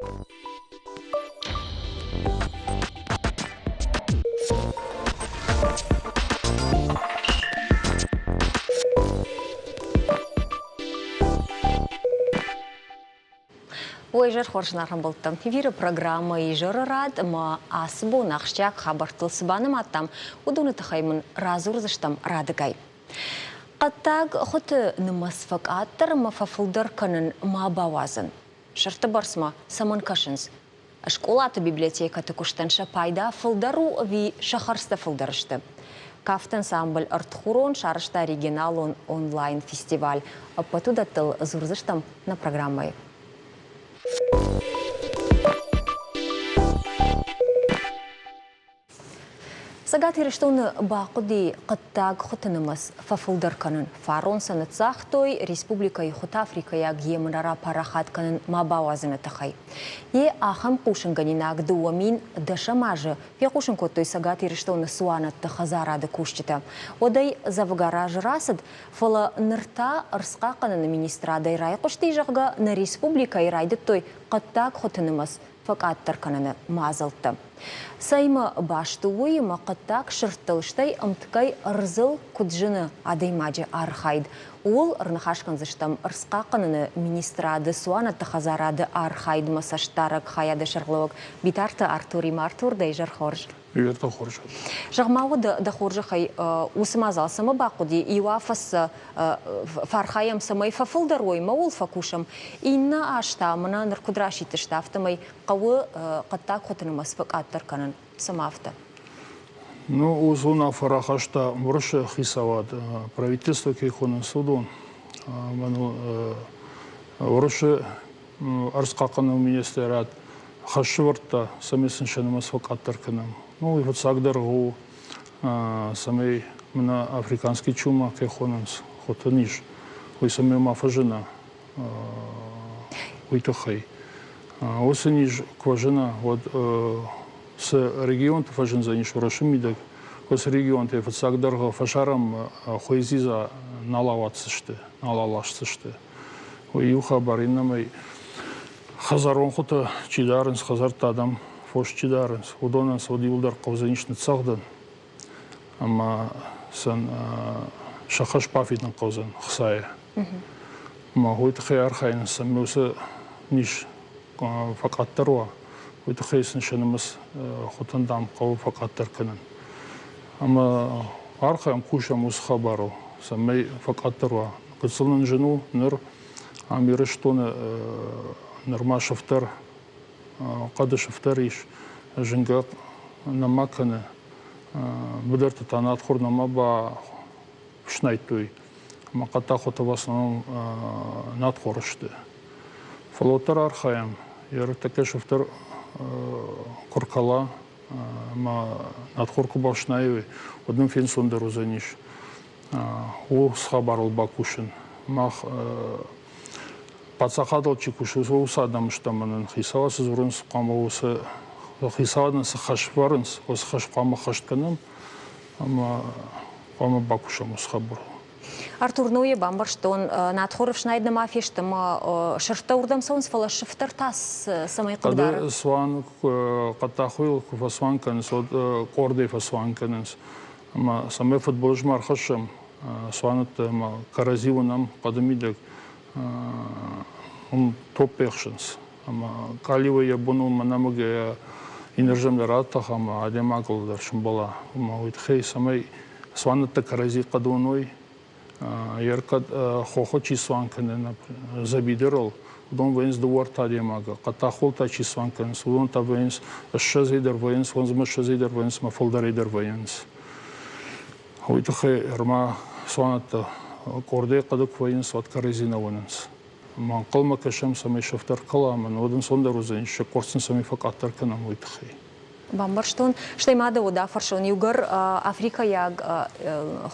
Уӕ изӕр хорз ӕрӕмбӕлдтӕм. Эфиры программӕ «Изӕры рад» ӕмӕ ацы бон ахсджиаг хабӕрттыл цы банымадтам, уыдоны тыххӕй мын радзурдзыстӕм радыгай. Хъӕддаг хуыты нымӕц фӕкъаддӕр ӕмӕ фӕфылдӕр кӕнын ма бауадзын. Сырдты бӕрцмӕ цӕмӕн кӕсынц? Скъолаты библиотекӕты куыстӕн сӕ пайда фылдӕр у ӕви сӕ хӕрдзтӕ фылдӕр сты? Кафты ансамбль «Ӕртхурон» сарӕзта регионалон онлайн-фестиваль. Ӕппӕт уыдӕттыл дзурдзыстӕм нӕ программӕйы. Цӕгат Ирыстоны бахъуыди хъуыддаг хуыты нымӕц фӕфылдӕр кӕнын. Фарон сӕ ныццагътой республикӕйы хуыты африкӕйаг емынӕ рапарахат кӕнын ма бауадзыны тыххӕй. Йе ахӕм хъусынгӕнинаг 2010 азы фехъусын кодтой Цӕгат Ирыстоны цуанӕтты хӕдзарады кусджытӕ. Уӕдӕй дзӕвгар азы рацыд, фӕлӕ ныр та ӕрдзхъахъхъӕныны министрадӕй райхъуысти, зӕгъгӕ, нӕ республикӕйы райдыдтой хъӕддаг хуыты нымӕц фӕкъаддӕр кӕныны мадзӕлттӕ. Цӕимӕ баст у уыимӕ хъӕддаг сырдтыл, стӕй ӕмткӕй ӕрдзыл куыд зыны адӕймаджы архайд, ууыл ӕрныхас кӕндзыстӕм ӕрдзхъахъхъӕныны министрады цуанӕтты хӕдзарады архайдмӕ цӕстдарӕг хайады сӕргълӕууӕг Битарты Артуримӕ. Артур, дӕ изӕр хорз. Изӕртӕ хорз. Зӕгъ-ма, дӕ хорзӕхӕй, уыцы мадзал цӕмӕ бахъуыди? Иу афӕдз сӕ фӕархайӕм, цӕмӕй фӕфылдӕр уой, мауыл фӕкусӕм. Иннӕ аз та мӕнӕ ныр куыд расидтысты, афтӕмӕй хъӕуы хъӕддаг хуыты нымӕц фӕкъаддӕр кӕнын. Цӕмӕ афтӕ? Ну, уыцы уынаффӕ рахаста Уырысы хицауад, правительство кӕй хонынц, уыдон. Уырысы ӕрдзхъахъхъӕнӕн министрад хӕс сӕвӕрдта, цӕмӕй сын сӕ нымӕц фӕкъаддӕр кӕнӕм. Ну, уый фыццагдӕр у, цӕмӕй мӕнӕ африканский чума кӕй хонынц, хуыты низ, уый цӕмӕй ма фӕзына, уый тыххӕй. Уыцы низ куы фӕзына, уӕд цы регионты фӕзындзӕнис Уӕрӕсе мидӕг, уыцы регионтӕй фыццагдӕр фӕсарӕнмӕ хуыйдзидза нал ауадздзысты, нал аласдзысты. Уый иу хабар, иннӕмӕй хӕдзарон хуытӕ чи дарынц, хӕдзӕртты адӕм фос чи дарынц, уыдонӕн сӕ уд иуылдӕр хъӕудзӕнис ныццӕгъдын ӕмӕ сын сӕ хӕс бафидын хъӕудзӕн хцайӕ. Ӕмӕ уый тыххӕй архайынц, цӕмӕй уыцы низ фӕкъаддӕр уа, уый тыххӕй сын сӕ нымӕц хуытӕн, дам, хъӕуы фӕкъаддӕр кӕнын. Ӕмӕ архайӕм, кусӕм уыцы хабарыл, цӕмӕй фӕкъаддӕр уа. Гыццыл нын зын у ныр ам Ирыстоны нырма сыфтӕр, хъӕды сыфтӕр ис, зынгӕ нӕма кӕны. Быдырты та надхур нӕма бафснайдтой ӕмӕ хъӕддаг в основном надхор сты. Фӕлӕ уӕддӕр архайӕм, йӕ тӕккӕ сыфтӕр куы ркӕла ӕмӕ надхор куы бафснайой, уӕд нын фенцондӕр уыдзӕнис. Уыцы хабарыл бакусын. Мах паддзахадыл чи кусы, уыцы адӕм стӕм ӕмӕ нын хицауад цы дзурынц, хъуамӕ уыцы хицауад нын цы хӕс вӕрынц, уыцы хӕс хъуамӕ хӕст кӕнӕм ӕмӕ хъуамӕ бакусӕм уыцы хабарыл. Артур, ну йӕ бамбӕрстон, надхор ӕфснайд нӕма фесты ӕмӕ сырдтӕ уырдӕм цӕуынц, фӕлӕ сыфтӕр та цӕмӕй хъыгдары? Хъӕды цуан хъӕддахуыйыл куы фӕцуан кӕнынц, уӕд къордӕй фӕцуан кӕнынц. Ӕмӕ цӕмӕй фыдбылыз ма рхӕссӕм цуанӕтты ӕмӕ кӕрӕдзи уынӕм хъӕды мидӕг, уым топп ӕхсынц. Ӕмӕ къалиуӕй йӕ бон у мӕ нӕмыгӕй иннӕрдӕм дӕр атӕха ӕмӕ адӕймагыл дӕр сӕмбӕла. Ӕмӕ уый тыххӕй, цӕмӕй цуанӕттӕ кӕрӕдзи хъӕды уыной, йе ркӕд хохы чи цуан кӕны дзӕбидырыл, уыдон вӕййынц дыууӕ-ӕртӕ адӕймагы. Хъӕддагхолтӕ чи цуан кӕнынц, уыдон та вӕййынц ссӕдзӕй дӕр вӕййынц, фондзмӕ ссӕдзӕй дӕр вӕййынц ӕмӕ фылдӕрӕй дӕр вӕййынц. Уый тыххӕй ӕрмӕ цуанӕттӕ къордӕй хъӕды куы вӕййынц, уӕд кӕрӕдзи нӕ уынынц. Ӕмӕ ӕнхъӕлмӕ кӕсӕм, цӕмӕй сӕфтӕр кӕла ӕмӕ уӕд ӕнцондӕр уыдзӕнис, сӕ къорд сын цӕмӕй фӕкъаддӕр кӕнӕм, уый тыххӕй. Бамбӕрстон. Стӕй ма дӕ уӕд афӕрсон, иугӕр африкӕйаг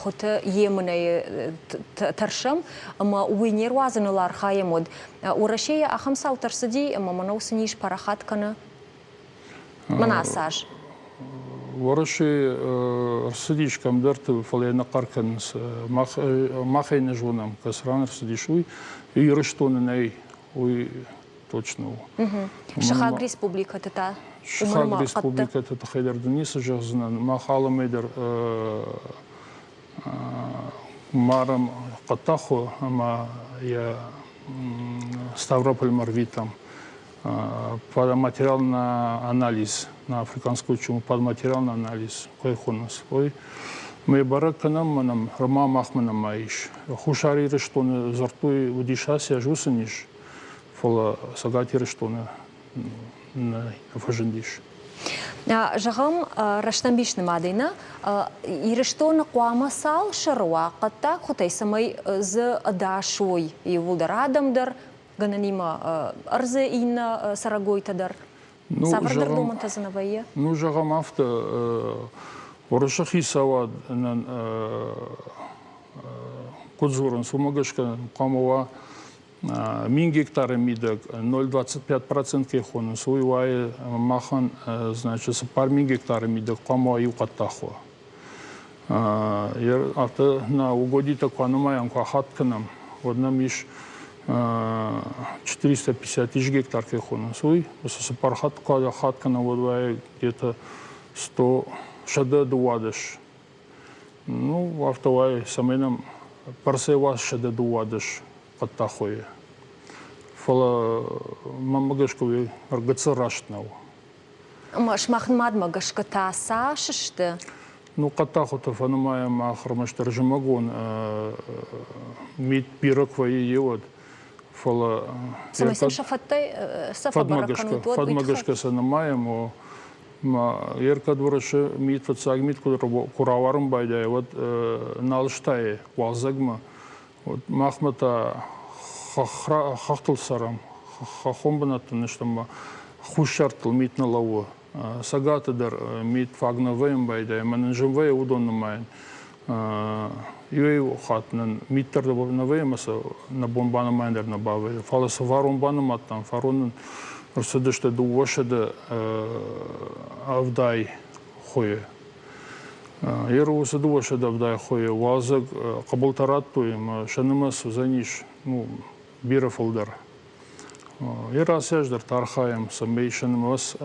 хуыты емынӕйы тӕрсӕм ӕмӕ уый не руадзыныл архайӕм, уӕд Уӕрӕсейы ахӕм цаутӕ рцыди, ӕмӕ мӕнӕ уыцы низ парахат кӕны? Мӕнӕ ацы аз. Уӕрӕсе ӕрцыдис кӕмдӕрты, фӕлӕ йӕ нӕ хъӕр кӕнынц. Мах ӕй нӕ зонӕм, кӕцы ран ӕрцыдис, уый. Ирыстоны нӕй, уый. Точно у. Сыхаг республикӕты та? Сыхаг республикӕты тыххӕй дӕр дын ницы зӕгъдзынӕн. Мах алымӕй дӕр марӕм хъӕддаг хуы ӕмӕ йӕ Ставропольмӕ рвитӕм. Под материал на анализ, на африканскую чуму, под материал на анализ, кӕй хонынц, ой. Мы бӕрӕг кӕнӕм, мӕнӕм, ма махмӕ нӕма ис. Хуссар Ирыстоны дзырдтой, уыдис ацы аз уыцы низ, фӕлӕ Цӕгат Ирыстоны нӕ фӕзындис. Зӕгъӕм, рӕстӕмбис нымадӕй нӕ Ирыстоны хъуамӕ цал сӕры уа хъӕддаг хуытӕй, цӕмӕй дзы ӕдас уой иууылдӕр адӕм дӕр, гӕнӕнимӕ ӕрдзы иннӕ цӕрӕгойтӕ дӕр? Цавӕрдӕр домӕнтӕ дзы нӕ вӕййы? Ну, зӕгъӕм афтӕ, Уырысы хицауад нын куыд дзурынц, уымӕ гӕсгӕ хъуамӕ уа 1000 гектары мидӕг 0,25% кӕй хонынц, уый уайы махӕн, значит, 4000 гектары мидӕг хъуамӕ уа иу хъӕддаг хуы. Афтӕ нӕ угодитӕ куы анымайӕм, куы ахатт кӕнӕм, уӕд нӕм ис 450 тысяч гектар кӕй хонынц, уый. Уыцы цыппар хатт куы ахатт кӕнӕм, уӕд уайы где-то 100 112. Ну, афтӕ уайы, цӕмӕй нӕм бӕрцӕй уа 112 хъӕддаг хуыйы. Фӕлӕ мӕнмӕ гӕсгӕ уый ӕргӕццӕ раст нӕу. Ӕмӕ сымах нымадмӕ гӕсгӕ та цас сты? Ну, хъӕддаг хуытӕ фӕнымайӕм мах ӕрмӕстдӕр зымӕгон мит бирӕ куы вӕййы, еуӕд. Фӕлӕ Цӕмӕй сын сӕ фӕдтӕй сӕ фӕбӕрӕг кӕнут, уӕд фӕдмӕ гӕсгӕ сӕ нымайӕм, Йе ркӕд уырысы мит фыццаг мит куы рауарын байдайа, уӕд нал стайы уалдзӕгмӕ. Уӕд махмӕ та хӕхтыл цӕрӕм, хӕххон бынӕтты ныстӕм хуссӕрттыл мит нӕ лӕууы. Цӕгаты дӕр мит фаг нӕ вӕййын байдайы, ӕмӕ нын зын вӕййы уыдон нымайын. Иуӕй-иу хатт нын мит дӕр нӕ вӕййы ӕмӕ сӕ нӕ бон банымайын дӕр нӕ бавӕййы. Фӕлӕ цы фарон банымадтам, фарон нын ӕрцыдысты 270 хуыйы. Йе уыцы 270 хуыйы уалдзӕг хъыбылтӕ радтой ӕмӕ сӕ нымӕц уыдзӕнис ну, бирӕ фылдӕр. Йӕ ацы аз дӕр та архайӕм, цӕмӕй сӕ нымӕц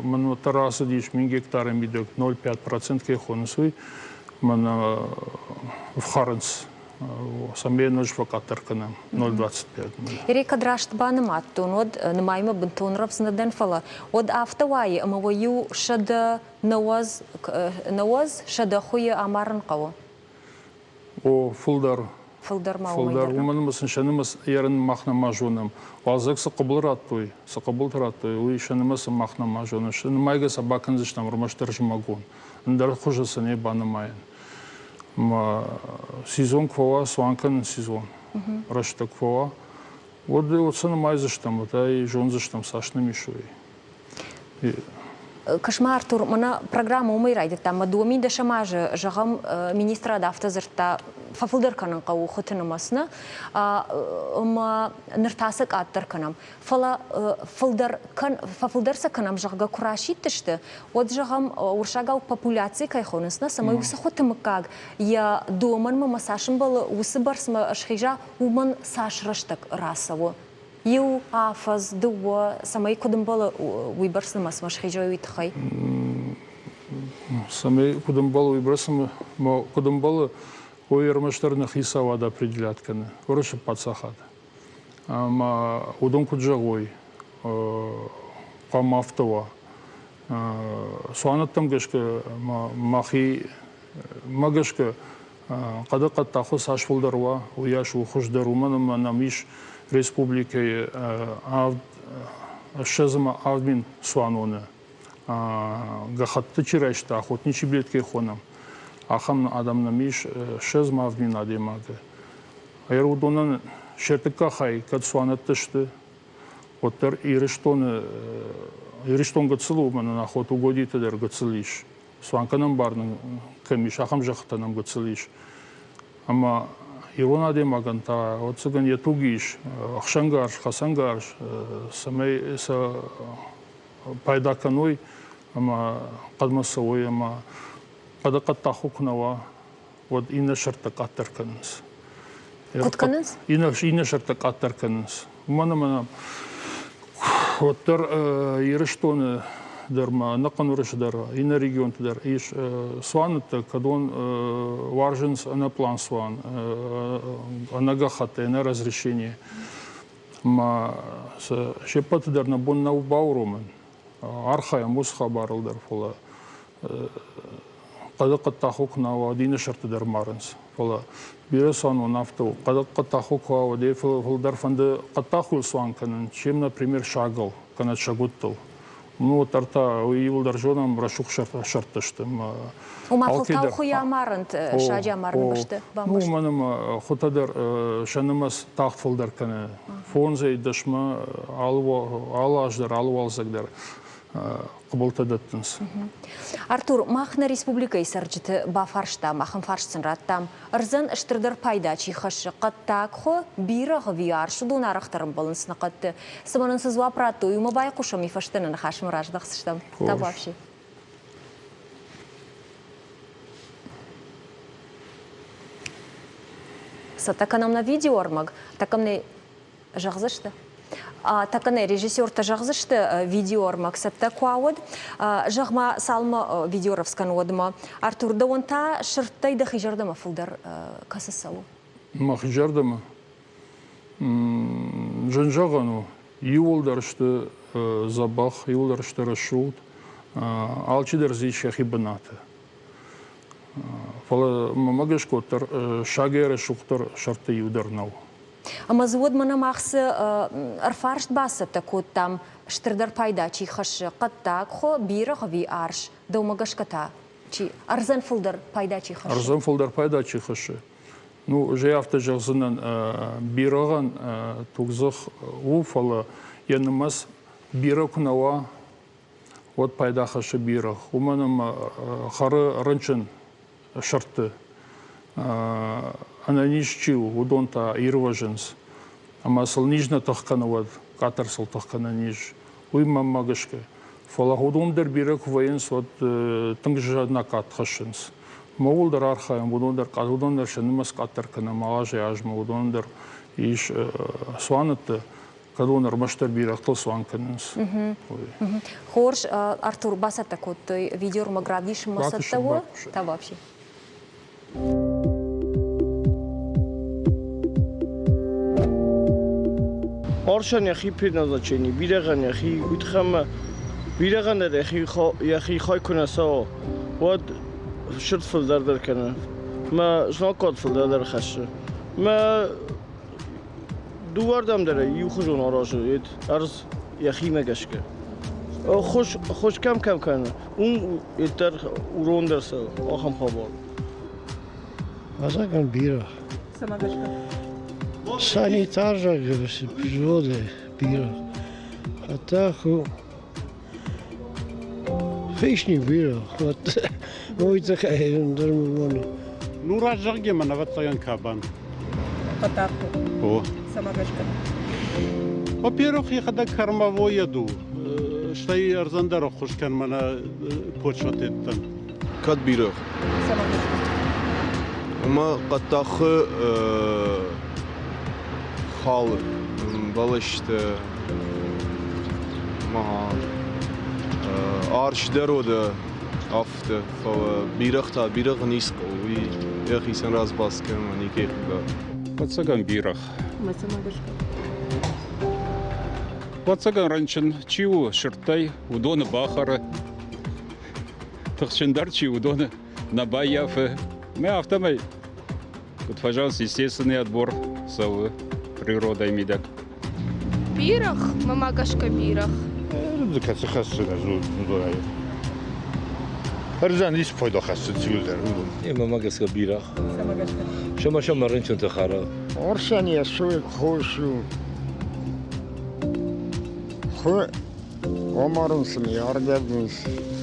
мӕн уӕддӕр рацыдис 1000 гектары мидӕг 0,5% кӕй хонынц, уый мӕн ӕфхӕрынц, цӕмӕй ноджы фӕкъаддӕр кӕнӕм 0,25. Эрей кӕд раст банымадтон, уӕд нымаймӕ бынтон рӕвдз нӕ дӕн, фӕлӕ уӕд афтӕ уайы, ӕмӕ уӕ иу 190 хуыйы амарын хъӕуы. О, фылдӕр. Фылдӕр ма Фылдӕр, уымӕн ӕмӕ сын сӕ нымӕц ерын мах нӕма зонӕм. Уалдзӕг цы хъыбыл радтой, цы хъыбылты радтой, уый сӕ нымӕцы мах нӕма зонӕм. Нымайгӕ сӕ бакӕндзыстӕм ӕрмӕстдӕр зымӕгон. Ӕндӕр хуызы сӕ не банымайӕн. Ӕмӕ сезон куы фӕуа, цуан кӕнын сезон, рӕстӕг куы фӕуа, уӕд уӕд сӕ нымайдзыстӕм, уӕд ӕй зондзыстӕм, цас нӕм ис, уый. Кӕс-ма, Артур, мӕнӕ программӕ уымӕй райдыдта, ӕмӕ 2010 азы, зӕгъӕм, министрад афтӕ дзырдта, фӕфылдӕр кӕнын хъӕуы хуыты нымӕц, нӕ? Ӕмӕ ныр та сӕ къаддӕр кӕнӕм. Фӕлӕ фылдӕр фӕфылдӕр сӕ кӕнӕм, зӕгъгӕ, куы расидтысты, уӕд, зӕгъӕм, уырыссагау популяци кӕй хонынц, нӕ, цӕмӕй уыцы хуыты мыггаг йӕ домӕнмӕ ма цас ӕмбӕлы, уыцы бӕрцмӕ схиза, уымӕн цас рӕстӕг рацӕуы? Иу афӕдз, дыууӕ, цӕмӕй куыд ӕмбӕлы, уыйбӕрц нымӕцмӕ схизой, уый тыххӕй? Цӕмӕй куыд ӕмбӕлы, уыйбӕрц куыд ӕмбӕлы, уый ӕрмӕстдӕр нӕ хицауад определят кӕны, Уырысы паддзахад. Ӕмӕ уыдон куыд зӕгъой, хъуамӕ афтӕ уа. Цуанӕттӕм гӕсгӕ мӕхи мӕ гӕсгӕ хъӕды хъӕддаг цас фылдӕр уа, уыйас у хуыздӕр, уымӕн ӕмӕ нӕм ис республикӕйы 27 000 цуаноны. Гӕххӕтты чи райста, охотничий билет кӕй хонӕм, ахӕм адӕм нӕм ис 27 000 адӕймагы. Ӕр уыдонӕн се ртыккаг хай кӕд цуанӕттӕ сты, уӕддӕр Ирыстоны Ирыстон гыццыл у, мӕнӕн охот угодиты дӕр гыццыл ис. Цуан кӕнӕн бар нын кӕм ис, ахӕм зӕххытӕ нӕм гыццыл ис. Ӕмӕ ирон адӕймагӕн та, ӕвӕццӕгӕн, йӕ туг ис ӕхсӕнгарз, хӕцӕнгарз, цӕмӕй сӕ пайда кӕной ӕмӕ хъӕдмӕ цӕуой ӕмӕ хъӕды хъӕддаг хуы куы нӕ уа, уӕд иннӕ сӕрдтӕ къаддӕр кӕнынц. Куыд кӕнынц? Иннӕ сӕрдтӕ къаддӕр кӕнынц. Уымӕн ӕмӕ Уӕддӕр Ирыстоны дӕр ма ӕнӕхъӕн Уырысы дӕр, иннӕ регионты дӕр ис цуанӕттӕ, кӕдон уарзынц ӕнӕпълан цуан, ӕнӕ гӕххӕттӕй, ӕнӕ разрешение. Ма сӕ се ппӕты дӕр нӕ бон нӕу бауромын. Архайӕм уыцы хабарыл дӕр, фӕлӕ хъӕды хъӕддахо куы нӕ уа, дины сӕрты дӕр марынц. Фӕлӕ бирӕ цуанон афтӕ у. Хъӕды хъӕддахо куы уа, уӕд ӕй фылдӕр фӕнды хъӕддахойыл цуан кӕнын, чем, например, сагыл кӕнӕ сӕгуыттыл. Ну, уӕддӕр та уый иуылдӕр зонӕм, рӕсугъд сӕрдтӕ сты. Ома фӕлтау хуыйы амарынт, саджы амарыны бӕсты бамбӕрст. Ну, уымӕн ӕмӕ хуытӕ дӕр сӕ нымӕц тагъд фылдӕр кӕны. Фондзӕй дӕсмӕ алы аз дӕр, алы уалдзӕг дӕр хъыбылтӕ дӕттынц. Артур, мах нӕ республикӕйы цӕрджыты бафарстам, ахӕм фарст сын радтам. Ӕрдзӕн стырдӕр пайда чи хӕссы, хъӕддаг хуы, бирӕгъ ӕви арс, уыдон арӕхдӕр ӕмбӕлынц нӕ хъӕдты. Цымӕ нын цы дзуапп радтой, уымӕ байхъусӕм, и фӕстӕ нӕ ныхасмӕ раздӕхдзыстӕм. Табуафси. Цӕттӕ кӕнӕм нӕ видеоӕрмӕг, тӕккӕм нӕ зӕгъдзысты. Тӕккӕ нӕ режиссертӕ зӕгъдзысты видеоӕрмӕг цӕттӕ куы уӕд. Зӕгъ-ма, цалынмӕ видеорӕвдз кӕн, уӕдмӕ. Артур, дӕуӕн та сырдтӕй дӕхи зӕрдӕмӕ фылдӕр кӕцы цӕуы? Мӕхи зӕрдӕмӕ? Зын зӕгъӕн у. Иууылдӕр сты дзӕбӕх, иууылдӕр сты рӕсугъд. Алчидӕр дзы ис йӕхи бынаты. Фӕлӕ мӕ гӕсгӕ уӕддӕр сагӕй рӕсугъддӕр сӕрдты иу дӕр нӕу. Ӕмӕ дзы уӕд мӕнӕ мах цы ӕрфарст бацӕттӕ кодтам, стырдӕр пайда чи хӕссы, хъӕддаг хуы, бирӕгъ ӕви арс, дӕумӕ гӕсгӕ та чи ӕрдзӕн фылдӕр пайда чи хӕссы? Ӕрдзӕн фылдӕр пайда чи хӕссы? Ну, ӕз афтӕ зӕгъдзынӕн, бирӕгъӕн тугдзых у, фӕлӕ йӕ нымӕц бирӕ куы нӕ уа, уӕд пайда хӕссы бирӕгъ. Уымӕн ӕмӕ хӕры рынчын сырдты. Ӕнӕниз чи у, уыдон та ирвӕзынц. Ӕмӕ сыл низ нӕ тых кӕны, уӕд къаддӕр сыл тых кӕны низ. Уый мӕнмӕ гӕсгӕ. Фӕлӕ уыдон дӕр бирӕ куы вӕййынц, уӕд тынг знаггад хӕссынц. Ма ууыл дӕр архайӕм, уыдон дӕр, уыдон дӕр сӕ нымӕц къаддӕр кӕнӕм азӕй-азмӕ, уыдон дӕр ис цуанӕтты, кӕд уон ӕрмӕстдӕр бирӕгътыл цуан кӕнынц. Хорз, Артур, бацӕттӕ кодтой видеормӕ равдисынмӕ цӕттӕ у? Та вообще. Арсӕн йӕхи предназначени, бирӕгъӕн йӕхи, уый тыххӕй ӕмӕ бирӕгъӕн дӕр йӕхи хай куы нӕ цӕуа, уӕд сырд фылдӕр дӕр кӕны. Мӕ знаггад фылдӕр дӕр хӕссы. Мӕ дыууӕрдӕм дӕр иухуызон аразы ӕрдз йӕхимӕ гӕсгӕ. Хуыз, хуыз кӕм кӕм кӕны, уым дӕр урон дӕр цӕуы, ахӕм хабар. Азаган бирӕ. Цӕмӕ гӕсгӕ? Санитар природы бирӕ. А так хищник бирӕ. Вот ой такая ӕндӕр Ну, раззӕгъгӕ мӕн ӕвӕццӕгӕн кабан. Хъӕддагху. О. Цӕмӕ гӕсгӕ? Во-первых, йӕхӕдӕг кормовоед у. Стӕй ӕрдзӕн дӕр ӕххуыс кӕн мӕнӕ почвӕтеттӕн. Кӕд бирӕгъ? Цӕмӕ гӕсгӕ? Уымӕ хъӕддагхы халы бӕлӕсты ма арс дӕр уыд афтӕ, фӕлӕ бирӕгъ та бирӕгъ ницы хъӕуы, уый йӕхицӕн разбас кӕны никӕй хъыгдары. Ӕвӕццӕгӕн бирӕгъ. Ӕмӕ цӕмӕ гӕсгӕ? Ӕвӕццӕгӕн рынчын чи у сырдтӕй, уыдоны бахӕры. Тыхджындӕр чи уыдоны нӕ баййафы. Мӕ афтӕмӕй, куыд фӕзӕгъынц, естественный отбор цӕуы природӕй мидӕг. Бирӕгъ, мӕмӕ гӕсгӕ бирӕгъ. Кӕцы хӕссы уыдонӕй? Ӕрдзӕн ис пайда хӕссы цивилдӕр уыдон. Мӕмӕ гӕсгӕ бирӕгъ. Цӕмӕ гӕсгӕ? Сӕмӕ сӕм рынчынты хӕры. Арсӕн йӕ суг хос у. Хуы амарынц ын, аргӕвдынц,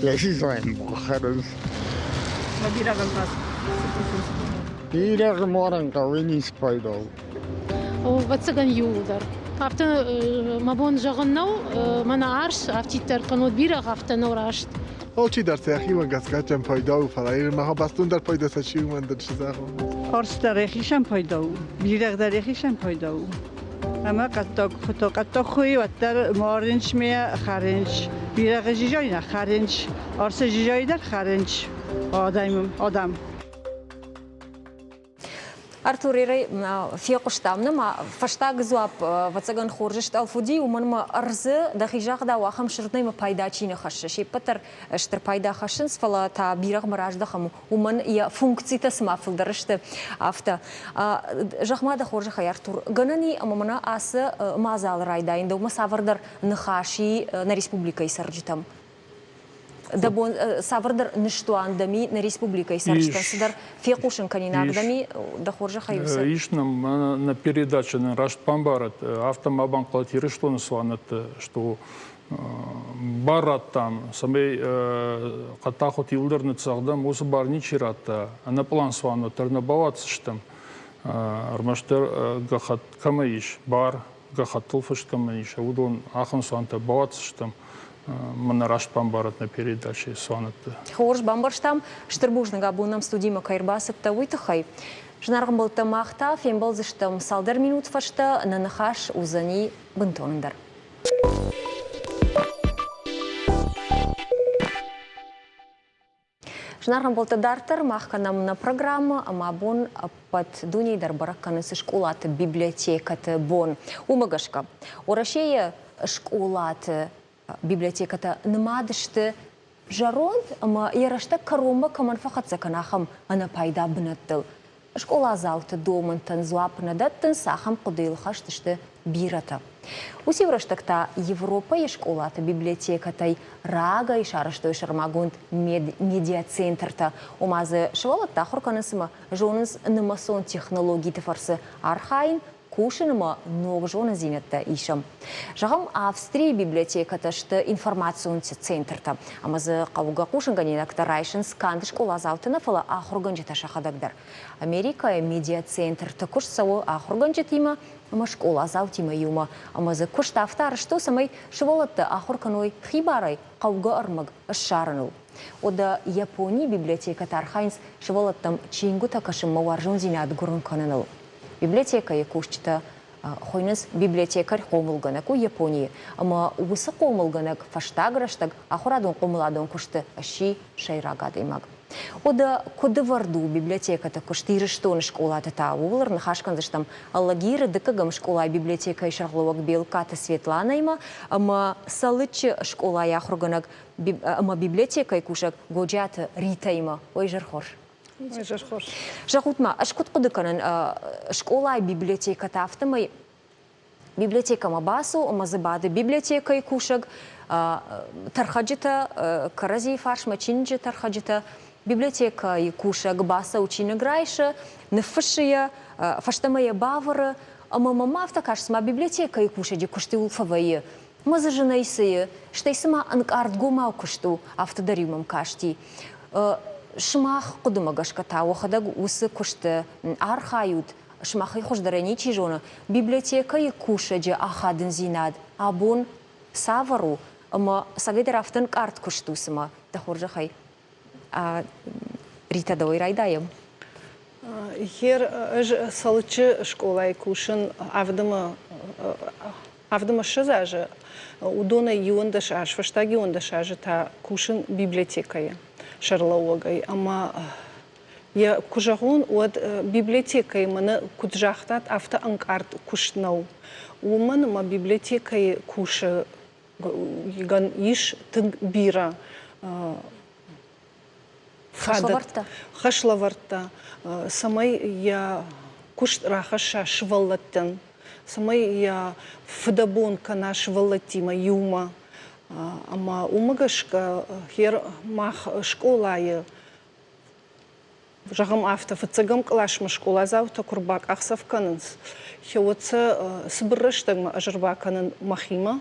йӕхи дзайын бахӕрынц. Ма бирӕгъӕн та Бирӕгъы марын хъӕуы ницы пайда у. Ӕвӕццӕгӕн иууылдӕр. Афтӕ мӕ бон зӕгъын нӕу, мӕнӕ арс афтиддӕр кӕнод бирӕгъ афтӕ нӕу раст. Алчидӕр сӕ йӕхимӕ гӕсгӕ кӕм пайда у, фӕлӕ мӕ бӕстондӕр пайда сӕ чи уымӕн дын цы зӕгъон. Арс дӕр йӕхицӕн пайда у, бирӕгъ дӕр йӕхицӕн пайда у. Ӕмӕ хъӕддаг хуытӕ. Хъӕддаг хуыйы уӕддӕр марынц ме хӕрынц. Бирӕгъы жижайы нӕ хӕрынц. Арсы жижайы дӕр хӕрынц адӕм. Адӕм. Артур, фехъуыстам нӕ фӕстаг дзуапп, ӕвӕццӕгӕн, хорз стъӕлф уыди, уымӕн ӕмӕ ӕрдзы дӕхи загъдау ахӕм сырдӕй ма пайда чи нӕ хӕссы. Се ппӕт дӕр стыр пайда хӕссынц, фӕлӕ та бирӕгъмӕ раздӕхӕм, уымӕн йӕ функцитӕ цыма фылдӕр сты, афтӕ. Зӕгъ-ма дӕ хорзӕхӕй, Артур, гӕнӕн и ӕмӕ мӕнӕ ацы мадзалы райдайын дӕумӕ цавӕрдӕр ныхас и нӕ республикӕйы цӕрджытӕм? Дӕ бон цавӕрдӕр ныстуан дӕм и нӕ республикӕйы цӕрджытӕн цыдӕр фехъусын кӕнинаг дӕм и, дӕ хорзӕхӕй уыцы? Ис нӕм нӕ передача нын раст бамбарӕд, афтӕ ма банхъӕлӕт Ирыстоны цуанӕтты, что бар радтам, цӕмӕй хъӕддахуыт иуылдӕр ныццӕгъдӕм, уыцы бар ничи радта, ӕнӕпълан цуануат дӕр нӕ бауадздзыстӕм. Ӕрмӕстдӕр гӕххӕтт кӕмӕ ис, бар гӕххӕттыл фыст кӕмӕн ис, уыдон ахӕм цуантӕ бауадздзыстӕм. Мӕнӕ раст бамбарат нӕ передачӕйы цуанӕтты. Хорз бамбӕрстам. Стыр бузныг, абон нӕм студимӕ кӕй ӕрбацыдтӕ, уый тыххӕй. Зынаргъ ӕмбӕлттӕ, мах та фембӕлдзыстӕм цалдӕр минут фӕстӕ. Нӕ ныхас уыдзӕни бынтон ӕндӕр. Зынаргъ ӕмбӕлттӕ, дарддӕр мах кӕнӕм нӕ программӕ ӕмӕ абон ӕппӕт дунейы дӕр бӕрӕг кӕнынц скъолаты библиотекӕты бон. Уымӕ гӕсгӕ Уӕрӕсейы скъолаты библиотекӕтӕ нымад сты зӕронд ӕмӕ йӕ рӕстӕг кӕронмӕ кӕмӕн фӕхӕццӕ кӕна, ахӕм ӕнӕпайда бынӕттыл. Скъоладзауты домӕнтӕн дзуапп нӕ дӕттынц, ахӕм хъуыдыйыл хӕст сты бирӕтӕ. Уыциу рӕстӕг та Европӕйы скъолаты библиотекӕтӕй рагӕй сарӕзтой сӕрмагонд медиацентртӕ, ома дзы сывӕллӕттӕ ахуыр кӕнынц ӕмӕ зонынц нымӕцон технологиты фӕрцы архайын, кусын ӕмӕ ног зонындзинӕдтӕ исӕм. Зӕгъӕм, Австрийы библиотекӕтӕ сты информацион центртӕ, ӕмӕ дзы хъӕугӕ хъусынгӕнинӕгтӕ райсынц канд скъоладзаутӕ нӕ, фӕлӕ ахуыргӕнджытӕ сӕхӕдӕг дӕр. Америкӕйы медиацентрты куыст цӕуы ахуыргӕнджытимӕ ӕмӕ скъоладзаутимӕ иумӕ, ӕмӕ дзы куыст афтӕ арӕзт у, цӕмӕй сывӕллӕттӕ ахуыр кӕной хибарӕй хъӕугӕ ӕрмӕг ссарыныл. Уӕдӕ Японийы библиотекӕтӕ архайынц сывӕллӕттӕм чингуытӕ кӕсынмӕ уарзондзинад гуырын кӕныныл. Библиотекӕйы кусджытӕ хуыйнынц библиотекарь хъомылгӕнӕг у Японийы, ӕмӕ уыцы хъомылгӕнӕг фӕстаг рӕстӕг ахуырадон-хъомыладон куысты сси сӕйраг адӕймаг. Уӕдӕ куыд ӕвӕрд у библиотекӕты куыст Ирыстоны скъолаты та, ууыл ӕрныхас кӕндзыстӕм Алагиры дыккӕгӕм скъолайы библиотекӕйы сӕргълӕууӕг Белкаты Светланӕимӕ ӕмӕ Цӕлыччы скъолайы ахуыргӕнӕг ӕмӕ библиотекӕйы кусӕг Годжиаты Ритӕимӕ. Ой, зӕрхорз! Зӕгъут-ма, ӕз куыд хъуыды кӕнын, скъолайы библиотекӕтӕ афтӕмӕй библиотекӕмӕ бацу ӕмӕ дзы бады библиотекӕйы кусӕг, тӕрхӕджытӕ, кӕрӕдзийы фарсмӕ чиныджы тӕрхӕджытӕ, библиотекӕйы кусӕг бацӕуы чиныг райсы, ныффыссы йӕ, фӕстӕмӕ йӕ бавӕры, ӕмӕ мӕм афтӕ кӕсы, цыма библиотекӕйы кусӕджы куыст иуыл фӕвӕййы. Мӕ дзы зынӕй цы и, стӕй цыма ӕнкъардгомау куыст у, афтӕ дӕр-иу мӕм касти. Сымах хъуыдымӕ гӕсгӕ та уӕхӕдӕг уыцы куысты архайут, сымахӕй хуыздӕрӕй ничи зоны, библиотекӕйы кусӕджы ахадындзинад абон цавӕр у ӕмӕ цӕгӕйдӕр афтӕ ӕнкъард куыст у цымӕ, дӕ хорзӕхӕй? Ритӕ, дӕуӕй райдайӕм. Хер, ӕз Цӕлыччы скъолайы кусын авдӕмы Авдӕмӕ ссӕдз азы, уыдонӕй 11 аз, фӕстаг 11 азы та кусын библиотекӕйы сӕрлӕууӕгӕй. Ӕмӕ йӕ куы зӕгъон, уӕд библиотекӕйы мӕнӕ куыд загътат, афтӕ ӕнкъард куыст нӕу. Уымӕн ӕмӕ библиотекӕйы кусӕгӕн ис тынг бирӕ Хӕслӕвӕрдтӕ? Хӕслӕвӕрдтӕ, цӕмӕй йӕ куыст рахӕсса сывӕллӕттӕн, цӕмӕй йӕ фыдӕбон кӕна сывӕллӕттимӕ иумӕ. Ӕмӕ уымӕ гӕсгӕ хер мах скъолайы, зӕгъӕм афтӕ, фыццӕгӕм къласмӕ скъоладзаутӕ куы рбакъахдзӕф кӕнынц, уӕд сӕ цыбыр рӕстӕгмӕ ӕз ӕрбакӕнын мӕхимӕ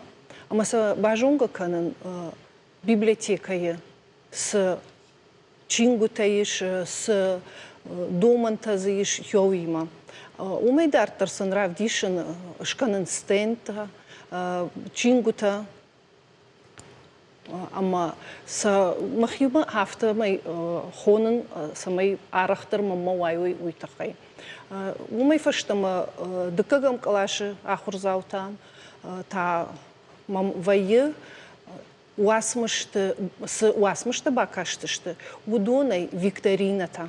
ӕмӕ сӕ базонгӕ кӕнын библиотекӕйы цы чингуытӕ ис, цы домӕнтӕ дзы ис уыимӕ. Уымӕй дарддӕр сын равдисын, скӕнын стендтӕ, чингуытӕ. Ӕмӕ сӕ мӕхимӕ афтӕмӕй хонын, цӕмӕй арӕхдӕр мӕнмӕ уайой, уый тыххӕй. Уымӕй фӕстӕмӕ дыккӕгӕм къласы ахуырдзаутӕн та мӕм вӕййы уацмысты, цы уацмыстӕ бакастысты, уыдонӕй викторинӕтӕ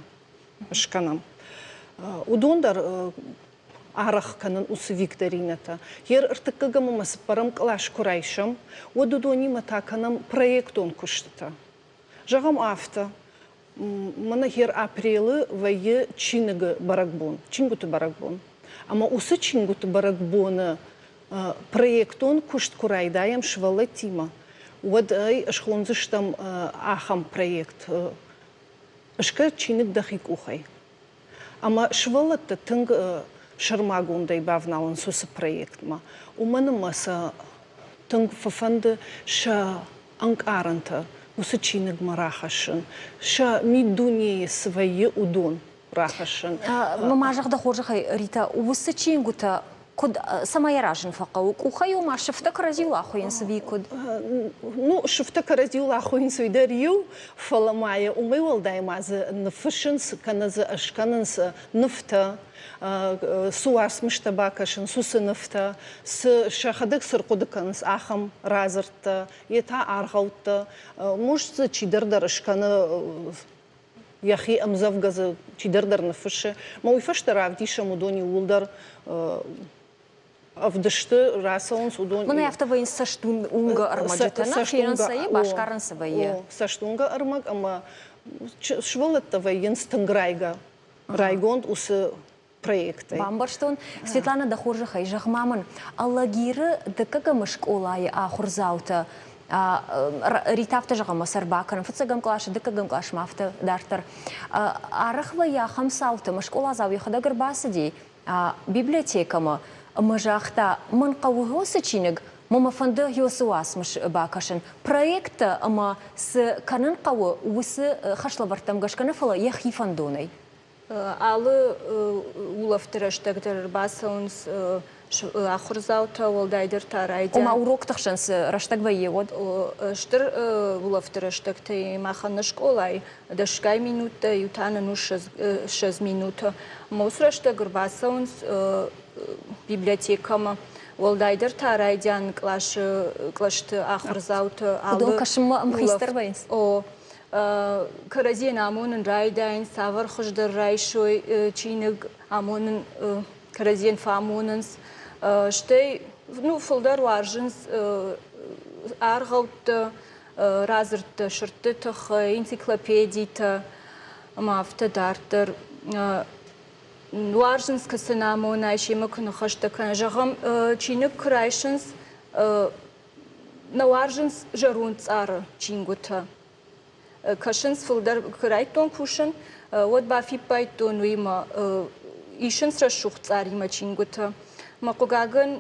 скӕнӕм. Уыдон дӕр арӕх кӕнын уыцы викторинӕтӕ. Йе ртыккӕгӕм ӕмӕ цыппӕрӕм кълас куы райсӕм, уӕд уыдонимӕ та кӕнӕм проектон куыстытӕ. Зӕгъӕм афтӕ, мӕнӕ гъер апрелы вӕййы чиныгы бӕрӕгбон, чингуыты бӕрӕгбон. Ӕмӕ уыцы чингуыты бӕрӕгбоны проектон куыст куы райдайӕм сывӕллӕттимӕ, уӕд ӕй схондзыстӕм ахӕм проект «Скӕ чиныг дӕхи къухӕй». Ӕмӕ сывӕллӕттӕ тынг сӕрмагондӕй бавналынц уыцы проектмӕ, уымӕн ӕмӕ сӕ тынг фӕфӕнды сӕ ӕнкъарӕнтӕ уыцы чиныгмӕ рахӕссын, сӕ миддунейы цы вӕййы, уыдон рахӕссын. Ма зӕгъ дӕ хорзӕхӕй, Ритӕ, уыцы чингуытӕ куыд цӕмӕй аразын фӕхъӕуы? Къухӕй ома сыфтӕ кӕрӕдзиуыл ахуыйынц ӕви куыд? Ну, сыфтӕ кӕрӕдзиуыл ахуыйынц уый дӕр иу, фӕлӕ ма йӕ уымӕй уӕлдай ма дзы ныффыссынц кӕнӕ дзы скӕнынц нывтӕ, цы уацмыстӕ бакӕсынц, уыцы нывтӕ, цы сӕхӕдӕг цы рхъуыды кӕнынц, ахӕм радзырдтӕ, йе та аргъӕуттӕ. Может дзы чидӕр дӕр скӕны йӕхи ӕмдзӕвгӕ дзы чидӕр дӕр ныффыссы. Мӕ уый фӕстӕ равдисӕм уыдон иууылдӕр ӕвдысты рацӕуынц уыдон. Мӕнӕ афтӕ вӕййынц цӕстуынгӕ ӕрмӕджытӕ, нӕ фенынц ӕй, басгарынц цы вӕййы. Цӕстуынгӕ ӕрмӕг ӕмӕ сывӕллӕттӕ вӕййынц тынг райгӕ, райгонд уыцы проектӕй. Бамбӕрстон. Светлана, дӕ хорзӕхӕй, зӕгъ-ма мын, Алагиры дыккӕгӕм скъолайы ахуырдзаутӕ Рита афтӕ зӕгъӕм, мӕ сӕр бакӕнын фыццӕгӕм къласы, дыккӕгӕм къласмӕ афтӕ дарддӕр. Арӕх вӕййы ахӕм цаутӕ, мӕ скъоладзау йӕхӕдӕг ӕрбацыди библиотекӕмӕ ӕмӕ загъта, мӕн хъӕуы уыцы чиныг, мӕ мӕ фӕнды уыцы уацмыс бакӕсын. Проекттӕ ӕмӕ цы кӕнын хъӕуы, уыцы хӕслӕвӕрдтӕм гӕсгӕ нӕ, фӕлӕ йӕхи фӕндонӕй. Алы улӕфты рӕстӕг дӕр ӕрбацӕуынц ахуырдзаутӕ, уӕлдайдӕр та райдиан. Ома урокты хсӕн цы рӕстӕг вӕййы, уӕд? Стыр улӕфты рӕстӕгтӕй махӕн нӕ скъолайы дӕсгай минуттӕ, иу та нын у 20 минуты. Ӕмӕ уыцы рӕстӕг ӕрбацӕуынц библиотекӕмӕ. Уӕлдайдӕр та райдиан къласы кълӕсты ахуырдзаутӕ. Уыдон кӕсынмӕ ӕмхицдӕр вӕййынц? О, кӕрӕдзийӕн амонын райдайынц, цавӕр хуыздӕр райсой чиныг амонын, кӕрӕдзийӕн фӕамонынц. Стӕй ну, фылдӕр уарзынц аргъӕуттӕ, радзырдтӕ сырдты тыххӕй, энциклопедитӕ ӕмӕ афтӕ дарддӕр. Уарзынц, куы сын амонай, семӕ куы ныхӕстӕ кӕна. Зӕгъӕм, чиныг куы райсынц, нӕ уарзынц зӕронд цъары чингуытӕ. Кӕсынц фылдӕр, куы райдтон кусын, уӕд бафиппайдтон уыимӕ, исынц рӕсугъд цъаримӕ чингуытӕ. Мӕ хъыгагӕн,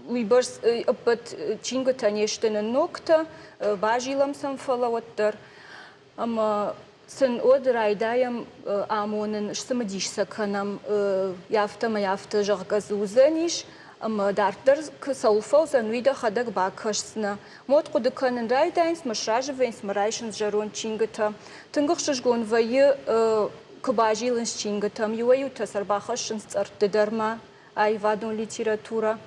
уыйбӕрц ӕппӕт чингуытӕ не сты нын ногтӕ, базилӕм сӕм, фӕлӕ уӕддӕр. Ӕмӕ сын уӕд райдайӕм амонын, сцымыдис сӕ кӕнӕм, афтӕмӕй афтӕ, зӕгъгӕ, дзы уыдзӕнис, ӕмӕ дарддӕр цӕуыл фӕуыдзӕн, уый дӕхӕдӕг бакӕсдзынӕ. Мод хъуыды кӕнын райдайынц, мӕ сразы вӕййынц, мӕ райсынц зӕронд чингуытӕ. Тынг ӕхсызгон вӕййы, куы базилынц чингуытӕм, иуӕй-иутӕ сӕ ӕрбахӕссынц цъӕртты дӕр ма, аивадон литературӕ.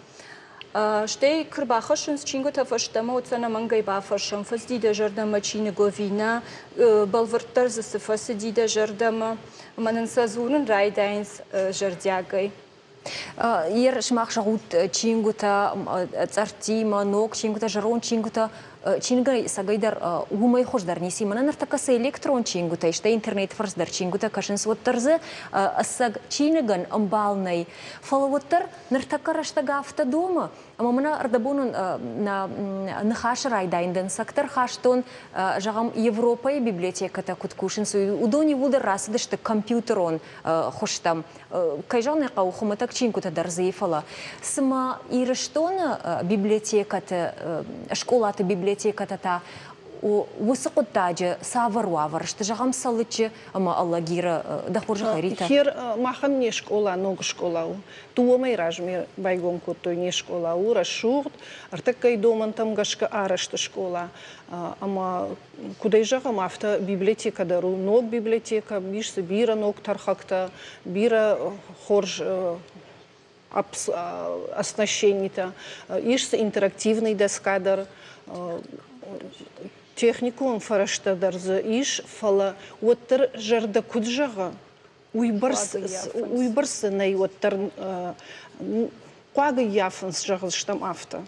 Стӕй куы рбахӕссынц чингуытӕ фӕстӕмӕ, уӕд сӕ ӕнӕмӕнгӕй бафӕрсӕм, фӕцыди дӕ зӕрдӕмӕ чиныг ӕви нӕ, бӕлвырддӕр дзы цы фӕцыди дӕ зӕрдӕмӕ, ӕмӕ нын сӕ дзурын райдайынц зӕрдиагӕй. Ер сымах зӕгъут чингуытӕ цъӕрттимӕ, ног чингуытӕ, зӕронд чингуытӕ. Чиныгӕй цӕгӕйдӕр уымӕй хуыздӕр ницы. Мӕнӕ ныртӕккӕ цы электрон чингуытӕ, стӕй интернет фӕрцы чингуытӕ кӕсынц, уӕддӕр дзы ӕцӕг чиныгӕн ӕмбал нӕй. Фӕлӕ уӕддӕр ныртӕккӕ рӕстӕг афтӕ домы, ӕмӕ мӕнӕ ӕрдӕбонон нӕ ныхасы райдайын дӕнцӕгтӕ рхастон, зӕгъӕм, Европӕйы библиотекӕтӕ куыд кусынц, уыдон иууылдӕр рацыдысты компьютерон хуызтӕм. Кӕй зӕгъын ӕй хъӕуы, хуымӕтӕг чингуытӕ дӕр дзы и, фӕлӕ цыма Ирыстоны библиотекӕты, скъолаты библиотекӕтӕ та Уыцы хъуыддаджы цавӕр уавӕр сты, зӕгъӕм, Цӕлыччы ӕмӕ Алагиры дӕ хорзӕхӕй, Ритӕ? Хер, махӕн не скъола ног скъола у. Дыууӕ размӕ байгом кодтой не скъола. У рӕсугъд, ӕртыккӕй домӕнтӕм гӕсгӕ арӕзт скъола. Ӕмӕ куыдӕй зӕгъӕм, афтӕ библиотекӕ дӕр у ног библиотекӕ, ис дзы бирӕ ног тӕрхӕгтӕ, бирӕ хорз оснащенитӕ, ис дзы интерактивный доска дӕр, техникон фӕрӕзтӕ дӕр дзы ис, фӕлӕ уӕддӕр зӕрдӕ куыд зӕгъы, уыйбӕрц дзы нӕй уӕддӕр хъуаг ӕййафынц, зӕгъдзыстӕм афтӕ.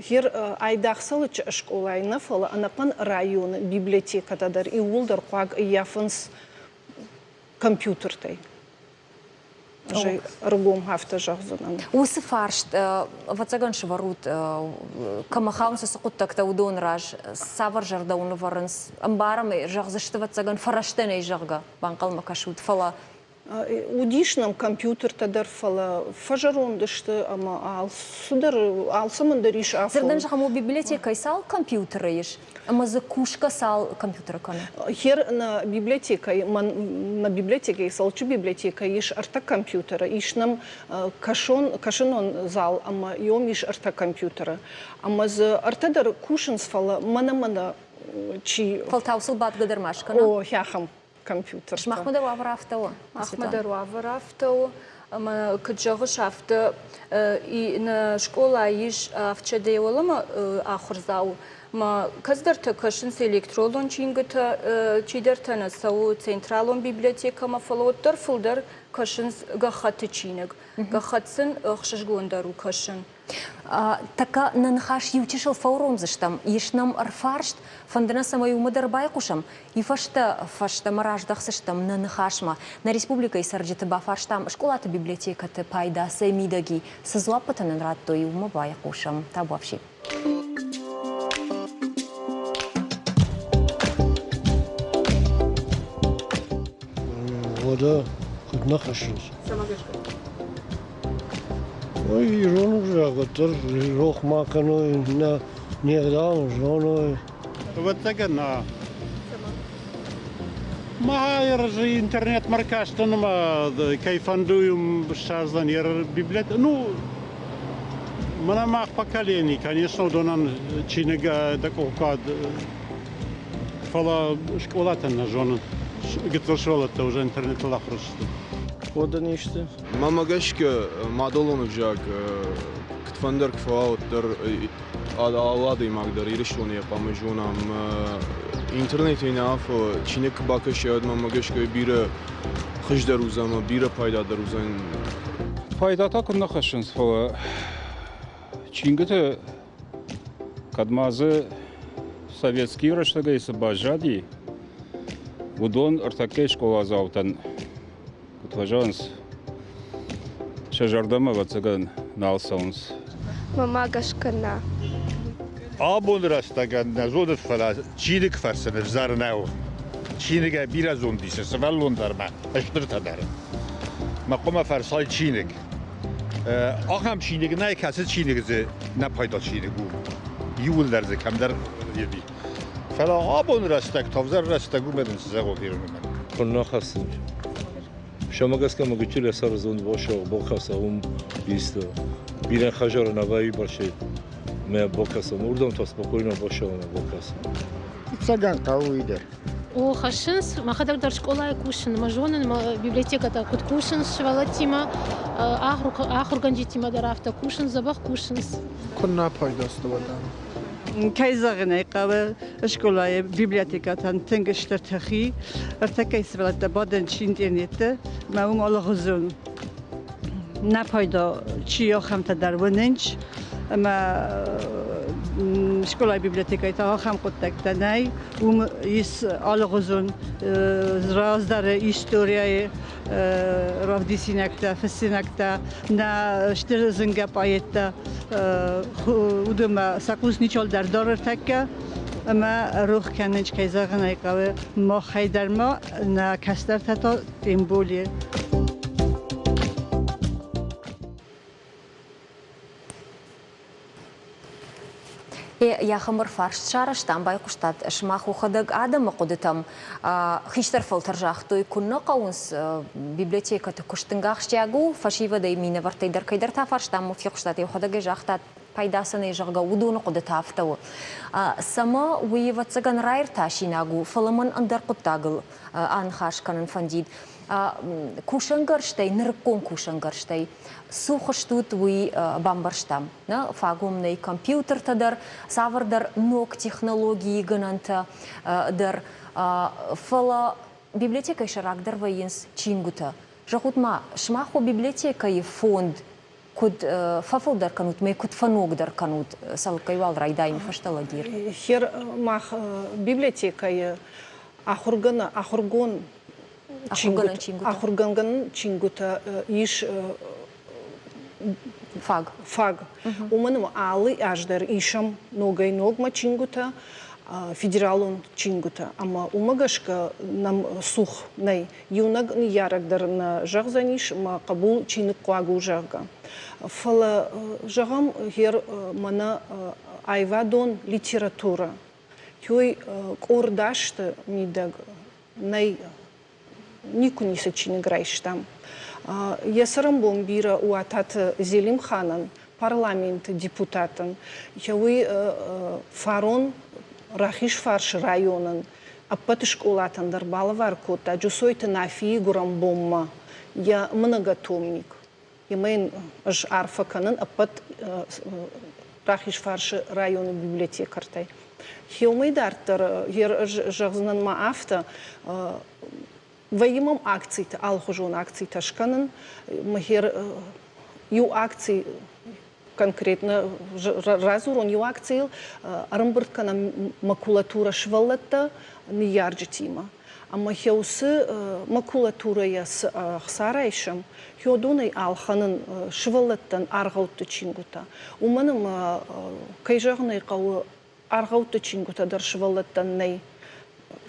Гъер айдагъ Цӕлыччы скъолайы нӕ, фӕлӕ ӕнӕхъӕн районы библиотекӕтӕ дӕр иууылдӕр хъуаг ӕййафынц компьютертӕй. Ӕргом афтӕ зӕгъдзынӕн. Уыцы фарст, ӕвӕццӕгӕн, сӕвӕрут, кӕмӕ хауынц уыцы хъуыддӕгтӕ, уыдон раз цавӕр зӕрдӕ уын ӕвӕрынц? Ӕмбарӕм ӕй, зӕгъдзысты, ӕвӕццӕгӕн, фӕрӕзтӕ нӕй, зӕгъгӕ, банхъӕлмӕ кӕсут, фӕлӕ Уыдис нӕм компьютертӕ дӕр, фӕлӕ фӕзӕронд сты ӕмӕ алцыдӕр, алцӕмӕн дӕр ис афон. Дзырдӕн зӕгъӕм, у библиотекӕйы цал компьютеры ис ӕмӕ дзы кусгӕ цал компьютеры кӕны? Хер нӕ библиотекӕйы, нӕ библиотекӕйы, Цӕлчы библиотекӕйы ис ӕртӕ компьютеры. Ис нӕм кӕсон, кӕсынон зал ӕмӕ йом ис ӕртӕ компьютеры. Ӕмӕ дзы ӕртӕ дӕр кусынц, фӕлӕ мӕнӕ-мӕнӕ чи... Фӕлтау сыл бадгӕ дӕр ма скӕна? О, ахӕм компьютертӕ. Сымахмӕ дӕр уавӕр афтӕ у? Махмӕ дӕр уавӕр афтӕ у. Ӕмӕ куыд зӕгъыс, афтӕ нӕ скъолайы ис ӕфсадӕй уӕлӕмӕ ахуырдзау. Ма кӕцыдӕртӕ кӕсынц электронон чингуытӕ, чидӕртӕ нӕ цӕуы централон библиотекӕмӕ, фӕлӕ уӕддӕр фылдӕр кӕсынц гӕххӕтты чиныг. Гӕххӕтт сын ӕхсызгондӕр у кӕсын. Тӕккӕ нӕ ныхас иучысыл фӕуромдзыстӕм, ис нӕм ӕрфарст, фӕнды нӕ, цӕмӕй уымӕ дӕр байхъусӕм. Уый фӕстӕ фӕстӕмӕ раздӕхдзыстӕм нӕ ныхасмӕ. Нӕ республикӕйы цӕрджыты бафарстам скъолаты библиотекӕты пайда цӕй мидӕг и, цы дзуаппытӕ нын радтой, уымӕ байхъусӕм. Табуафси. Уӕдӕ куыд нӕ хӕссынц? Цӕмӕ гӕсгӕ? Ой, ирон ӕвзаг уӕддӕр рох ма кӕной, нӕ не гъдау зоной. Ӕвӕццӕгӕн, нӕ. Ма интернетмӕ ркастӕн ӕмӕ кӕй фӕнды, уым ссардзӕн йӕ библиотекӕ. Ну, мӕнӕ мах поколени, конечно, уыдонӕн чиныг дӕ къухы фӕлӕ скъолатӕн нӕ зонын. Гыццыл сывӕллӕттӕ уже интернетыл ахуыр сты. Уӕдӕ не сты. Мӕнмӕ гӕсгӕ, мадӕлон ӕвзаг куыдфӕндӕр куы фӕуа, уӕддӕр алы адӕймаг дӕр Ирыстоны йӕ хъуамӕ зона. Интернетӕй нӕ, фӕлӕ чиныг куы бакӕса, уӕд мӕнмӕ гӕсгӕ бирӕ хуыздӕр уыдзӕн ӕмӕ бирӕ пайдадӕр уыдзӕн. Пайда та куыд нӕ хӕссынц, фӕлӕ чингуыты кӕд ма дзы советский рӕстӕгӕй цы баззади, уыдон ӕртӕккӕйы скъоладзаутӕн Куыд фӕзӕгъынц, сӕ зӕрдӕмӕ, ӕвӕццӕгӕн, нал цӕуынц. Мӕнмӕ гӕсгӕ нӕ. Абоны рӕстӕгӕн нӕ зоны, фӕлӕ чиныг фӕрсын ӕвзӕр нӕу. Чиныгӕй бирӕ зонд исы сывӕллон дӕр ма, стыртӕ дӕр. Мӕ хъуамӕ фӕрсай чиныг. Ахӕм чиныг нӕй, кӕцы чиныг дзы нӕ пайда чиныг у. Иууылдӕр дзы кӕмдӕр еди. Фӕлӕ абоны рӕстӕг та ӕвзӕр рӕстӕг у, мӕ дын цы зӕгъон ирон Куыннӕ хӕцын. Сӕмӕ гӕсгӕ мӕ гыццыл сӕрзонд бокӕса уым исты. Бирӕ хӕзӕры нӕ вӕййы бӕрцӕй мӕ бокӕсӕм. Уырдӕм та спокойно босӕуӕн бокӕсӕм. Фыццагӕн хъӕуы уый дӕр. О, хӕссынц. Мӕхӕдӕг дӕр скъолайы кусын. Мӕ зонын, мӕ библиотекӕтӕ куыд кусынц сывӕллӕттимӕ, ахуыргӕнджытимӕ дӕр афтӕ кусынц, дзӕбӕх кусынц. Куыннӕ пайда сты уӕдӕ? Кӕй зӕгъын ӕй хъӕуы, скъолайы библиотекӕтӕн тынг стыр тых и. Ӕртӕккӕйы сывӕллӕттӕ бадынц интернеты ӕмӕ уым алыгъуызон нӕ пайда чи ахӕмтӕ дӕр уынынц. Ӕмӕ скъолайы библиотекӕйы та ахӕм хъуыддӕгтӕ нӕй. Уым ис алыгъуызон раздӕры историяйы равдисинӕгтӕ, фыссинӕгтӕ, нӕ стыр зынгӕ поэттӕ уыдонмӕ сӕ хъус ничол дӕр дары ӕртӕккӕ ӕмӕ рох кӕнынц, кӕй зӕгъын ӕй хъӕуы, махӕй дӕр ма нӕ кӕстӕртӕ та тем более. Йӕхӕм ӕрфарст сарӕзтам, байхъуыстат сымах уӕхӕдӕг адӕмы хъуыдытӕм. Хистӕр фӕлтӕр загътой, куыннӕ хъӕуынц библиотекӕты куыст тынг ахсджиаг у, фӕсивӕдӕй минӕвӕрттӕй дӕр кӕйдӕртӕ фарстам, фехъуыстат, йӕхӕдӕг ӕй загъта, пайда сын ӕй, зӕгъгӕ, уыдоны хъуыдытӕ афтӕ у. Цӕмӕ уый, ӕвӕццӕгӕн, раиртасинаг у, фӕлӕ мӕн ӕндӕр хъуыддагыл аныхас кӕнын фӕндид. Кусӕнгӕрзтӕй, нырыккон кусӕнгӕрзтӕй цух стут, уый бамбӕрстам. Нӕ фаг уым нӕй компьютертӕ дӕр, цавӕрдӕр ног технологийы гӕнӕнтӕ дӕр. Фӕлӕ библиотекӕйы сӕрагдӕр вӕййынц чингуытӕ. Зӕгъут-ма, сымах уӕ библиотекӕйы фонд куыд фӕфылдӕр кӕнут мӕ куыд фӕногдӕр кӕнут, цӕлыккӕй уал райдайын фӕстӕ лагерь? Хер мах библиотекӕйы ахуыргӕнӕ ахуыргон ахуыргӕнгӕн чингуытӕ ис фаг. Фаг. Уымӕн ӕмӕ алы аз дӕр исӕм ногӕй-ногмӕ чингуытӕ, федералон чингуытӕ. Ӕмӕ уымӕ гӕсгӕ нӕм цух нӕй. Иунӕг ныййарӕг дӕр нӕ зӕгъдзӕнис, мӕ хъӕбул чиныгхъуаг у, зӕгъгӕ. Фӕлӕ, зӕгъӕм, гъер мӕнӕ аивадон литературӕ, той къорд азты мидӕг нӕй никуы ницы чиныг райстам. Йӕ цӕрӕнбон бирӕ Уататы Зелимханӕн, парламенты депутатӕн, йӕ уый фарон Рахизфарсы районӕн ӕппӕт скъолатӕн дӕр балӕвар кодта Джусойты Нафийы гуырӕнбонмӕ йӕ многотомник. Ӕмӕ йын ӕз арфӕ кӕнын ӕппӕт Рахизфарсы районы библиотекартӕй. Уымӕй дарддӕр ӕз зӕгъдзынӕн ма афтӕ, вӕййы мӕм акцитӕ, алыхуызон акцитӕ скӕнын. Мӕхер иу акци конкретно радзурон иу акцийыл ӕрӕмбырд кӕнӕм макулатурӕ сывӕллӕттӕ ныййарджытимӕ. Ӕмӕ уыцы макулатурӕйӕ цы ӕхца райсӕм, уыдонӕй ӕлхӕнын сывӕллӕттӕн аргъӕутты чингуытӕ. Уымӕн ӕмӕ, кӕй зӕгъын ӕй хъӕуы, аргъӕутты чингуытӕ дӕр сывӕллӕттӕн нӕй.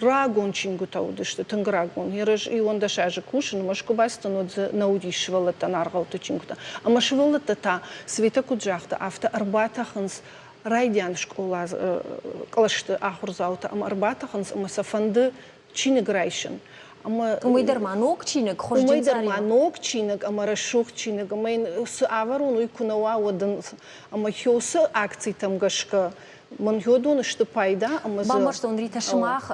Рагон чингуытӕ уыдысты, тынг рагон. Ӕз 11 азы кусын, Мӕскуы бацыдтӕн, уӕд дзы нӕ уыдис сывӕллӕттӕн аргъӕутты чингуытӕ. Ӕмӕ сывӕллӕттӕ та, Светӕ куыд загъта, афтӕ ӕрбатӕхынц райдиан скъола кълӕсты ахуырдзаутӕ ӕмӕ ӕрбатӕхынц ӕмӕ сӕ фӕнды чиныг райсын. Ӕмӕ уымӕй дӕр ма ног чиныг, хуызджын Уымӕй дӕр ма ног чиныг ӕмӕ рӕсугъд чиныг ӕмӕ йын цы ӕвӕрон, уый куы нӕ уа, уӕд ын ӕмӕ уыцы акцитӕм гӕсгӕ мын уыдон сты пайда ӕмӕ дзы Бамбӕрстон, Ритӕ, сымах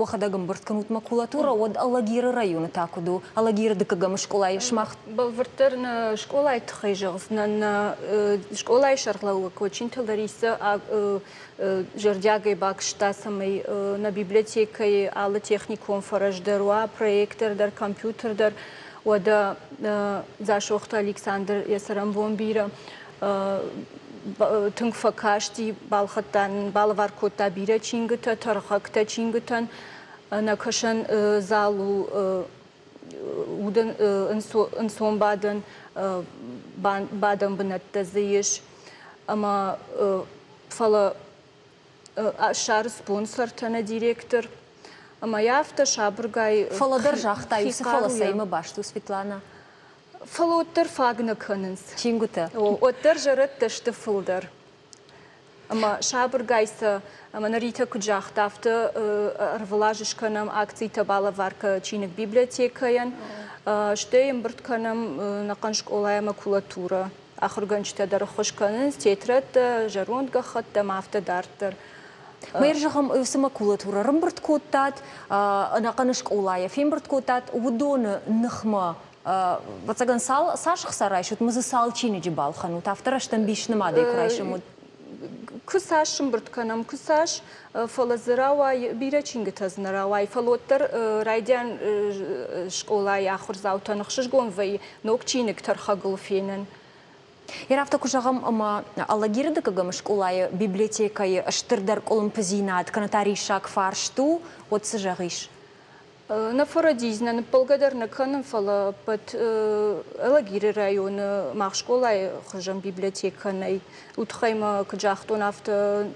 уӕхӕдӕг ӕмбырд кӕнут макулатурӕ, уӕд Алагиры районы та куыд у? Алагиры дыккӕгӕм скъолайы сымах Бӕлвырддӕр нӕ скъолайы тыххӕй зӕгъдзынӕн. Нӕ скъолайы сӕргълӕууӕг Кочинты Ларисӕ зӕрдиагӕй бакуыста, цӕмӕй нӕ библиотекӕйы алы техникон фӕрӕз дӕр уа, проектор дӕр, компьютер дӕр. Уӕдӕ Дзасохты Александр йӕ цӕрӕнбон бирӕ тынг фӕкасти, балхӕдта нын, балӕвар кодта бирӕ чингуытӕ, тӕрхӕгтӕ чингуытӕн. Нӕ кӕсӕн зал у удӕн ӕнцон бадӕн, бадӕн бынӕттӕ дзы ис. Ӕмӕ фӕлӕ ссары спонсортӕ нӕ директор. Ӕмӕ йӕ афтӕ сабыргай Фӕлӕ дӕр загътай, уыцы фӕлӕ цӕимӕ баст у, Светлана? Фӕлӕ уӕддӕр фаг нӕ кӕнынц. Чингуытӕ? Уӕддӕр зӕрӕдтӕ сты фылдӕр. Ӕмӕ сабыргай сӕ, ӕмӕ нӕ Ритӕ куыд загъта, афтӕ ӕрвылаз скӕнӕм акцитӕ балӕвар чиныг библиотекӕйӕн, стӕй ӕмбырд кӕнӕм ӕнӕхъӕн скъолайы макулатурӕ. Ахуыргӕнджытӕ дӕр ӕххуыс кӕнынц тетрӕдтӕ, зӕронд гӕххӕттӕ ӕмӕ афтӕ дарддӕр. Мӕ зӕгъӕм, уыцы макулатурӕ ӕрӕмбырд кодтат, ӕнӕхъӕн скъолайӕ фембырд кодтат, уыдоны ныхмӕ ӕвӕццӕгӕн, цал цас ӕхца райсут, ӕмӕ дзы цал чиныджы балхӕнут, афтӕ рӕстӕмбис нымадӕй куы райсӕм, уӕд? Куы цас сымбырд кӕнӕм, куы цас, фӕлӕ дзы рауайы, бирӕ чингуытӕ дзы нӕ рауайы, фӕлӕ уӕддӕр райдиан скъолайы ахуырдзаутӕн ӕхсызгон вӕййы ног чиныг тӕрхӕгыл фенын. Йе афтӕ куы зӕгъӕм, ӕмӕ Алагиры дыккӕгӕм скъолайы библиотекӕйы стырдӕр къуылымпыдзинад кӕнӕ та риссаг фарст у, уӕд цы зӕгъис? Нӕ фӕрӕдийдзынӕ, ныппӕлгӕ дӕр нӕ кӕнын, фӕлӕ ӕппӕт Алагиры районы мах скъолайы хуызӕн библиотекӕ нӕй. Уый тыххӕй мӕ, куыд загътон, афтӕ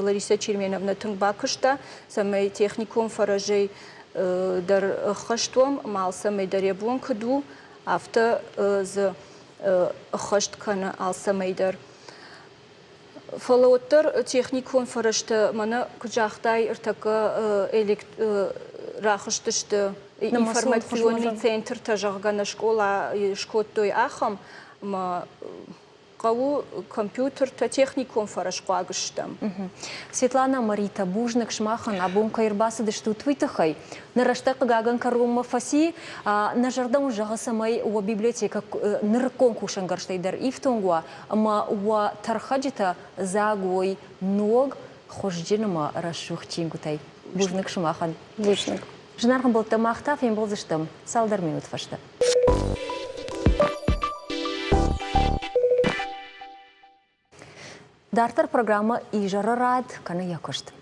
Ларисӕ Черменовна тынг бакуыста, цӕмӕй техникон фӕрӕзӕй дӕр ӕххӕст уӕм ӕмӕ алцӕмӕй дӕр йӕ бон куыд у, афтӕ дзы ӕххӕст кӕны алцӕмӕй дӕр. Фӕлӕ уӕддӕр техникон фӕрӕзтӕ, мӕнӕ куыд загътай, ӕртӕккӕ рахызтысты информационный центртӕ, зӕгъгӕ, нӕ скъола скодтой ахӕм, ӕмӕ хъӕуы компьютертӕ, техникон фӕрӕзхъуаг стӕм. Светлана Марита, бузныг сымахӕн, абон кӕй ӕрбацыдыстут, уый тыххӕй. Нӕ рӕстӕг хъыгагӕн кӕронмӕ фӕци. Нӕ зӕрдӕ уын зӕгъы, цӕмӕй уӕ библиотекӕ нырыккон кусӕнгӕрзтӕй дӕр ифтонг уа ӕмӕ уӕ тӕрхӕджытӕ дзаг уой ног, хуызджын ӕмӕ рӕсугъд чингуытӕй. Бузныг сымахӕн. Бузныг. Зынаргъ ӕмбӕлттӕ, мах та фембӕлдзыстӕм цалдӕр минут фӕстӕ. Дарддӕр программӕ «Изӕры рад» кӕны йӕ куыст.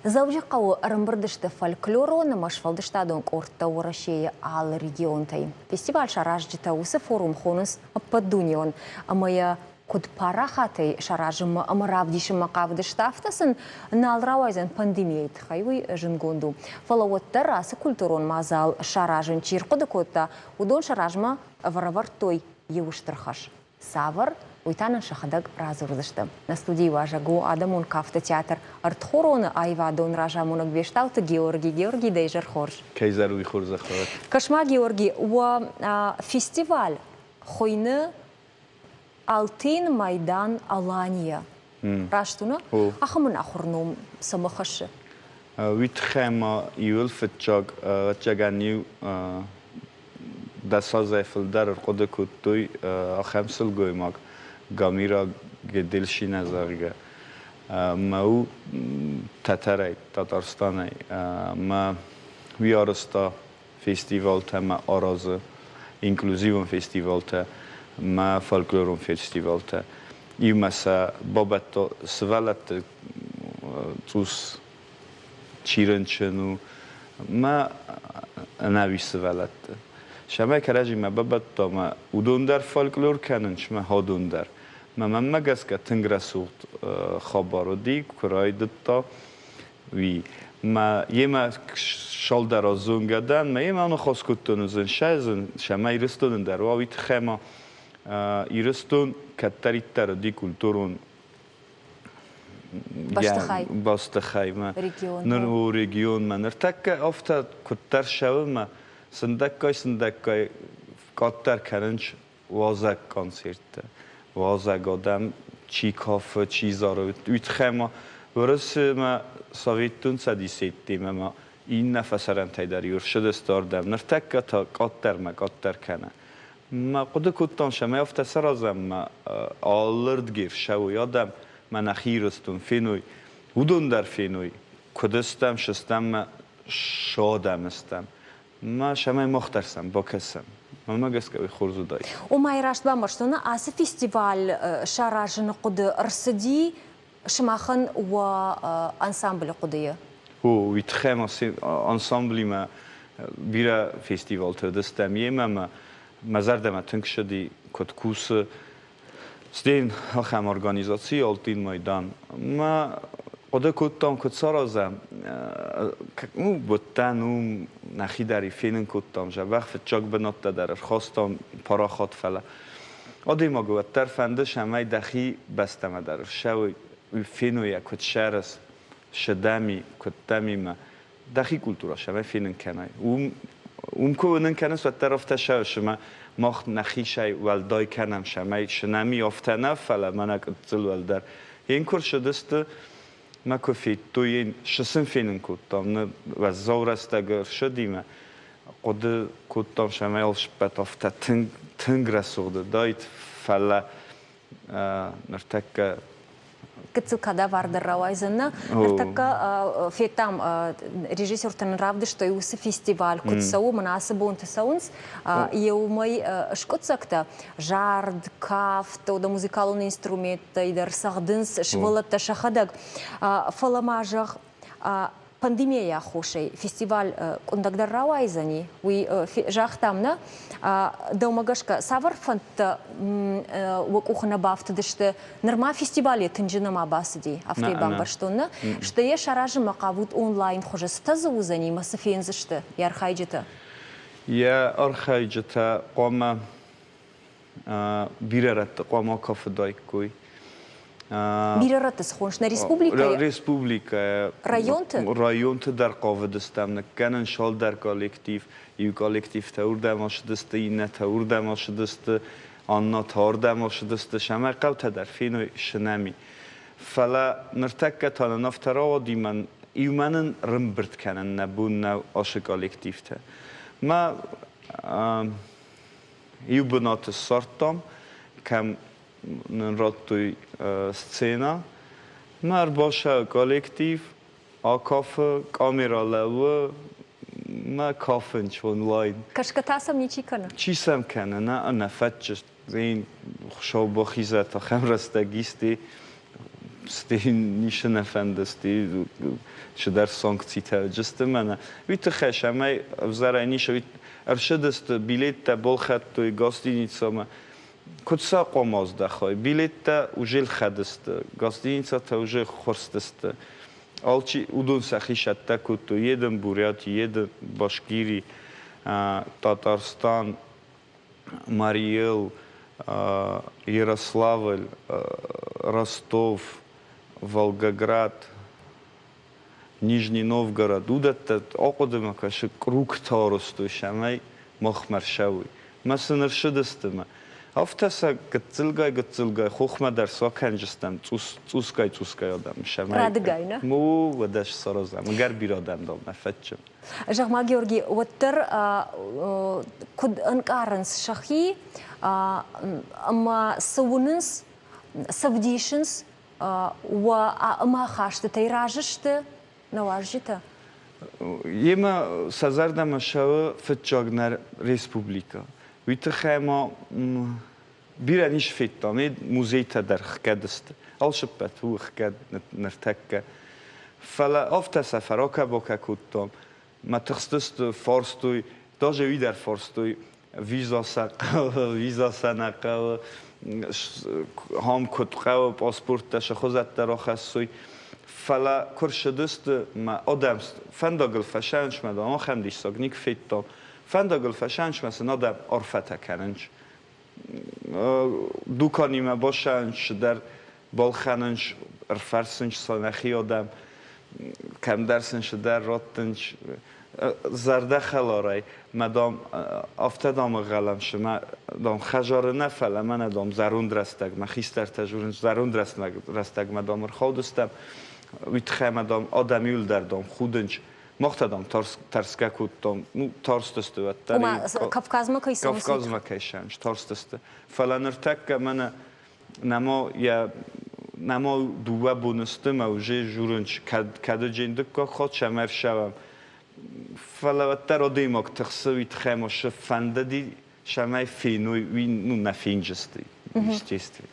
Дзӕуджыхъӕуы ӕрӕмбырд сты фольклорон ӕмӕ сфӕлдыстадон къордтӕ Уӕрӕсейы алы регионтӕй. Фестиваль саразджытӕ уыцы форум хонынц ӕппӕтдунеон ӕмӕ йӕ куыд парахатӕй саразынмӕ ӕмӕ равдисынмӕ хъавыдысты, афтӕ сын нал рауайдзӕн пандемийӕйы тыххӕй, уый зындгонд у. Фӕлӕ уӕддӕр ацы культурон мадзал саразын чи рхъуыды кодта, уыдон сӕ размӕ ӕрӕвӕрдтой иу стыр хӕс. Цавӕр, уый та нын сӕхӕдӕг радзурдзысты. Нӕ студийы уазӕг у адӕмон кафты театр Ӕртхороны аивадон разамонӕг Бестауты Георги. Георги, дӕ изӕр хорз. Кӕй зӕр уый хорзӕх уӕд. Кӕс-ма, Георги, уӕ фестиваль хуыйны Алтын Майдан Алания. Раст у, нӕ? Ахӕм ын ахуыр ном цӕмӕ хӕссы? Уый тыххӕй ма иуыл фыццаг ӕвӕццӕгӕн иу дӕсазӕй фылдӕр ӕрхъуыды кодтой ахӕм сылгоймаг Гамира Геделшина, зӕгъгӕ. Мӕ у тӕтӕрӕй, Татарстанӕй. Мӕ уый арӕзта фестивалтӕ мӕ аразы инклюзивон фестивалтӕ мӕ фольклорон фестивалтӕ. Иумӕ сӕ бабӕтта сывӕллӕтты цъус чи рынчын у, мӕ ӕнӕуи сывӕллӕтты. Сӕмӕй кӕрӕдзимӕ бабӕтта мӕ уыдон дӕр фольклор кӕнынц, мӕ хӕдон дӕр. Мӕ мӕнмӕ гӕсгӕ тынг рӕсугъд хабар уыди, куы райдыдта, уый. Мӕ йемӕ цалдӕр аз зонгӕ дӕн, мӕ йемӕ аныхас кодтон уыдзӕн сӕ сӕмӕ Ирыстоны дӕр уа, уый тыххӕй ма Ирыстон кӕддӕриддӕр уыди культурон бӕстыхай. Бӕстыхаймӕ. Ныр у регионмӕ. Ныртӕккӕ афтӕ куыддӕр сӕуы сындӕггай-сындӕггай къаддӕр кӕнынц уазӕг концерттӕ. Уазӕг адӕм чи кафы, чи зары, уый тыххӕй ма Уырысимӕ Советон Цӕдисы йеддӕмӕ ма иннӕ фӕсарӕнтӕй дӕр иу ӕрцыдысты ардӕм. Ныртӕккӕ та къаддӕрмӕ къаддӕр кӕны. Мӕ хъуыды кодтам, цӕмӕй афтӕ саразӕм, мӕ алырдгӕй ссӕуой адӕм, мӕ нӕхи Ирыстон феной, уыдон дӕр феной, куыд стӕм, сыстӕм мӕ садӕм стӕм. Мӕ цӕмӕй мах дӕр сӕм бакӕсӕм. Мӕнмӕ гӕсгӕ уый хорз уыдаид. Уымӕй раст бамбӕрстон, ацы фестиваль саразыны хъуыды ӕрцыди сымахӕн уӕ ансамблы хъуыдыйы? О, уый тыххӕй ма ансамблимӕ бирӕ фестивалты уыдыстӕм йемӕ мӕ мӕ зӕрдӕмӕ тынг ссыди, куыд кусы. Стӕй ахӕм организаци Алтын Майдан. Мӕ хъуыды кодтам, куыд саразӕм. Ну, уыдтӕн уым, нӕхи дӕр фенын кодтам, зӕбӕх фыццаг бынӕттӕ дӕр ӕрхастам парахат, фӕлӕ адӕймагы уӕддӕр фӕнды, цӕмӕй дӕхи бӕстӕмӕ дӕр ссӕуой, феной, куыд сӕрыс, цы куыд дӕмимӕ. Дӕхи культурӕ цӕмӕй фенын кӕнай. Уым, уым куы уынын кӕнынц, уӕддӕр афтӕ сӕрыс, ӕмӕ мах нӕхицӕй уӕлдай кӕнӕм, цӕмӕй сынӕми афтӕ нӕ, фӕлӕ мӕнӕ гыццыл уӕлдӕр. Йын куы рцыдысты, мӕ куы федтой, йын цы сын фенын кодтам, ныр уӕззау рӕстӕг ӕрцыди мӕ хъуыды кодтам, цӕмӕй алцыппӕт афтӕ тынг, тынг рӕсугъд уыдаид, фӕлӕ ныртӕккӕ гыццыл кадавардӕр рауайдзӕн нӕ. Ныртӕккӕ федтам, режиссертӕ нын равдыстой уыцы фестиваль куыд цӕуы, мӕнӕ ацы бонты цӕуынц. Йе уымӕй скъуыддзӕгтӕ, зард, кафт, ода музыкалон инструменттӕй дӕр цӕгъдынц сывӕллӕттӕ сӕхӕдӕг. Фӕлӕ ма зӕгъ, пандемияйы аххосӕй фестиваль къуындӕгдӕр рауайдзӕни, уый загътам нӕ. Дӕумӕ гӕсгӕ, цавӕр фӕндтӕ уӕ къухы нӕ бафтыдысты? Нырма фестиваль йӕ тынджы нӕма бацыди, афтӕ йӕ бамбӕрстон нӕ. Стӕй йӕ саразынмӕ хъавут онлайн хуызы. Цытӕ дзы уыдзӕни мӕ цы фендзысты йӕ архайджытӕ? Йӕ архайджытӕ хъуамӕ бирӕ рӕтты хъуамӕ акафыдаиккой. Бирӕ рӕтты цы хоныс? Нӕ республикӕйы? Республикӕйы. Районты? Районты дӕр хъавыдыстӕм ныккӕнын цалдӕр коллектив. Иу коллективтӕ уырдӕм ацыдысты, иннӕтӕ уырдӕм ацыдысты, аннӕтӕ ардӕм ацыдысты, сӕмӕ хъӕутӕ дӕр феной сынӕми. Фӕлӕ ныртӕккӕ та нын афтӕ рауади, мӕн иумӕ нын рымбырд кӕнын нӕ бон нӕу ацы коллективтӕ. Мӕ иу бынаты ссардтам, кӕм нын радтой сценӕ. Мӕ ӕрбасӕы коллектив, акафы, камера лӕууы, мӕ кафынч онлайн. Кӕсгӕ та сӕм ничи кӕны? Чи сӕм кӕны, нӕ ӕнӕфӕтчы Хуыцау бахизӕд ахӕм рӕстӕг исти, стӕй ницы нӕ фӕнды, стӕй цыдӕр санкцитӕ уыдысты мӕнӕ. Уый тыххӕй сӕмӕй ӕвзӕрӕй ницы ӕрцыдысты, билеттӕ балхӕдтой гостиницӕмӕ. Куыд сӕ хъуамӕ аздӕхой? Билеттӕ уже лхӕдысты, гостиницӕтӕ уже ххуырстысты. Алчи уыдон сӕхи сӕттӕ кодтой едын Буряти, едын Башкири, Татарстан, Мариэл, Ярославль, Ростов, Волгоград, Нижний Новгород, уыдӕттӕ ахъуыдымӕ кӕсы кругтӕ арӕзтой, цӕмӕй махмӕ рцӕуой. Мӕ сын ӕрцыдысты мӕ. Афтӕ сӕ гыццылгай-гыццылгай хохмӕ дӕр сакӕнджыстӕм цъусгай-цъусгай адӕм. Радыгай, нӕ? О, уӕдӕ саразӕм. Ӕгӕр бирӕ адӕм дам нӕ фӕтчы. Зӕгъ-ма, Георги, уӕддӕр куыд ӕнкъарынц сӕхи ӕмӕ цы уынынц, цы вдисынц уӕ ӕмахастытӕй разы сты нӕ уазджытӕ? Йемӕ сӕ зӕрдӕмӕ цӕуы фыццаг нӕ республикӕ. Уый тыххӕй ма бирӕ ницы федтам, музейтӕ дӕр хгӕд сты. Алцыппӕт у хгӕд ныртӕккӕ. Фӕлӕ афтӕ сӕ фӕракӕ-бакӕ кодтам. Мӕ тыхстысты, фарстой, даже уый дӕр фарстой, виза сӕ хъӕуы, виза сӕ нӕ хъӕуы, ам куыд хъӕуы, паспорттӕ сӕ хуызӕттӕ рахӕссой. Фӕлӕ куы рцыдысты, мӕ адӕм фӕндагыл фӕсӕнч, мӕ дам, ахӕм диссаг никуы федтам. Фӕндагыл фӕсӕнч, мӕ сын адӕм арфӕтӕ кӕнынц. Дуканимӕ басӕнч дӕр балхӕнынц, ӕрфӕрсынц сӕ нӕхи адӕм, кӕмдӕр сын цыдӕр раттынц зӕрдӕхӕларӕй. Мӕ дам, афтӕ дам ӕгъгъӕлӕн мӕ дам хӕдзары нӕ, фӕлӕ мӕнӕ дам зӕронд рӕстӕгмӕ, хистӕртӕ дзурынц зӕронд рӕстӕгмӕ дам ӕрхаудыстӕм, уый тыххӕй мӕ дам адӕм иуылдӕр дам худынц. Мах та дам тӕрсгӕ кодтам, ну тарстысты уӕддӕр. Ома Кавказмӕ кӕй цӕуынц? Кавказмӕ кӕй цӕуынц, тарстысты. Фӕлӕ ныртӕккӕ мӕнӕ нӕма йӕ нӕма дыууӕ боны сты мӕ уже журынч кӕд кӕды дыккаг хатт сӕм ӕрсӕвӕм. Фӕлӕ уӕддӕр адӕймаг тыхсы, уый тыххӕй ма сы фӕндыди, цӕмӕй феной, уый ну нӕ фенджысты, естественно.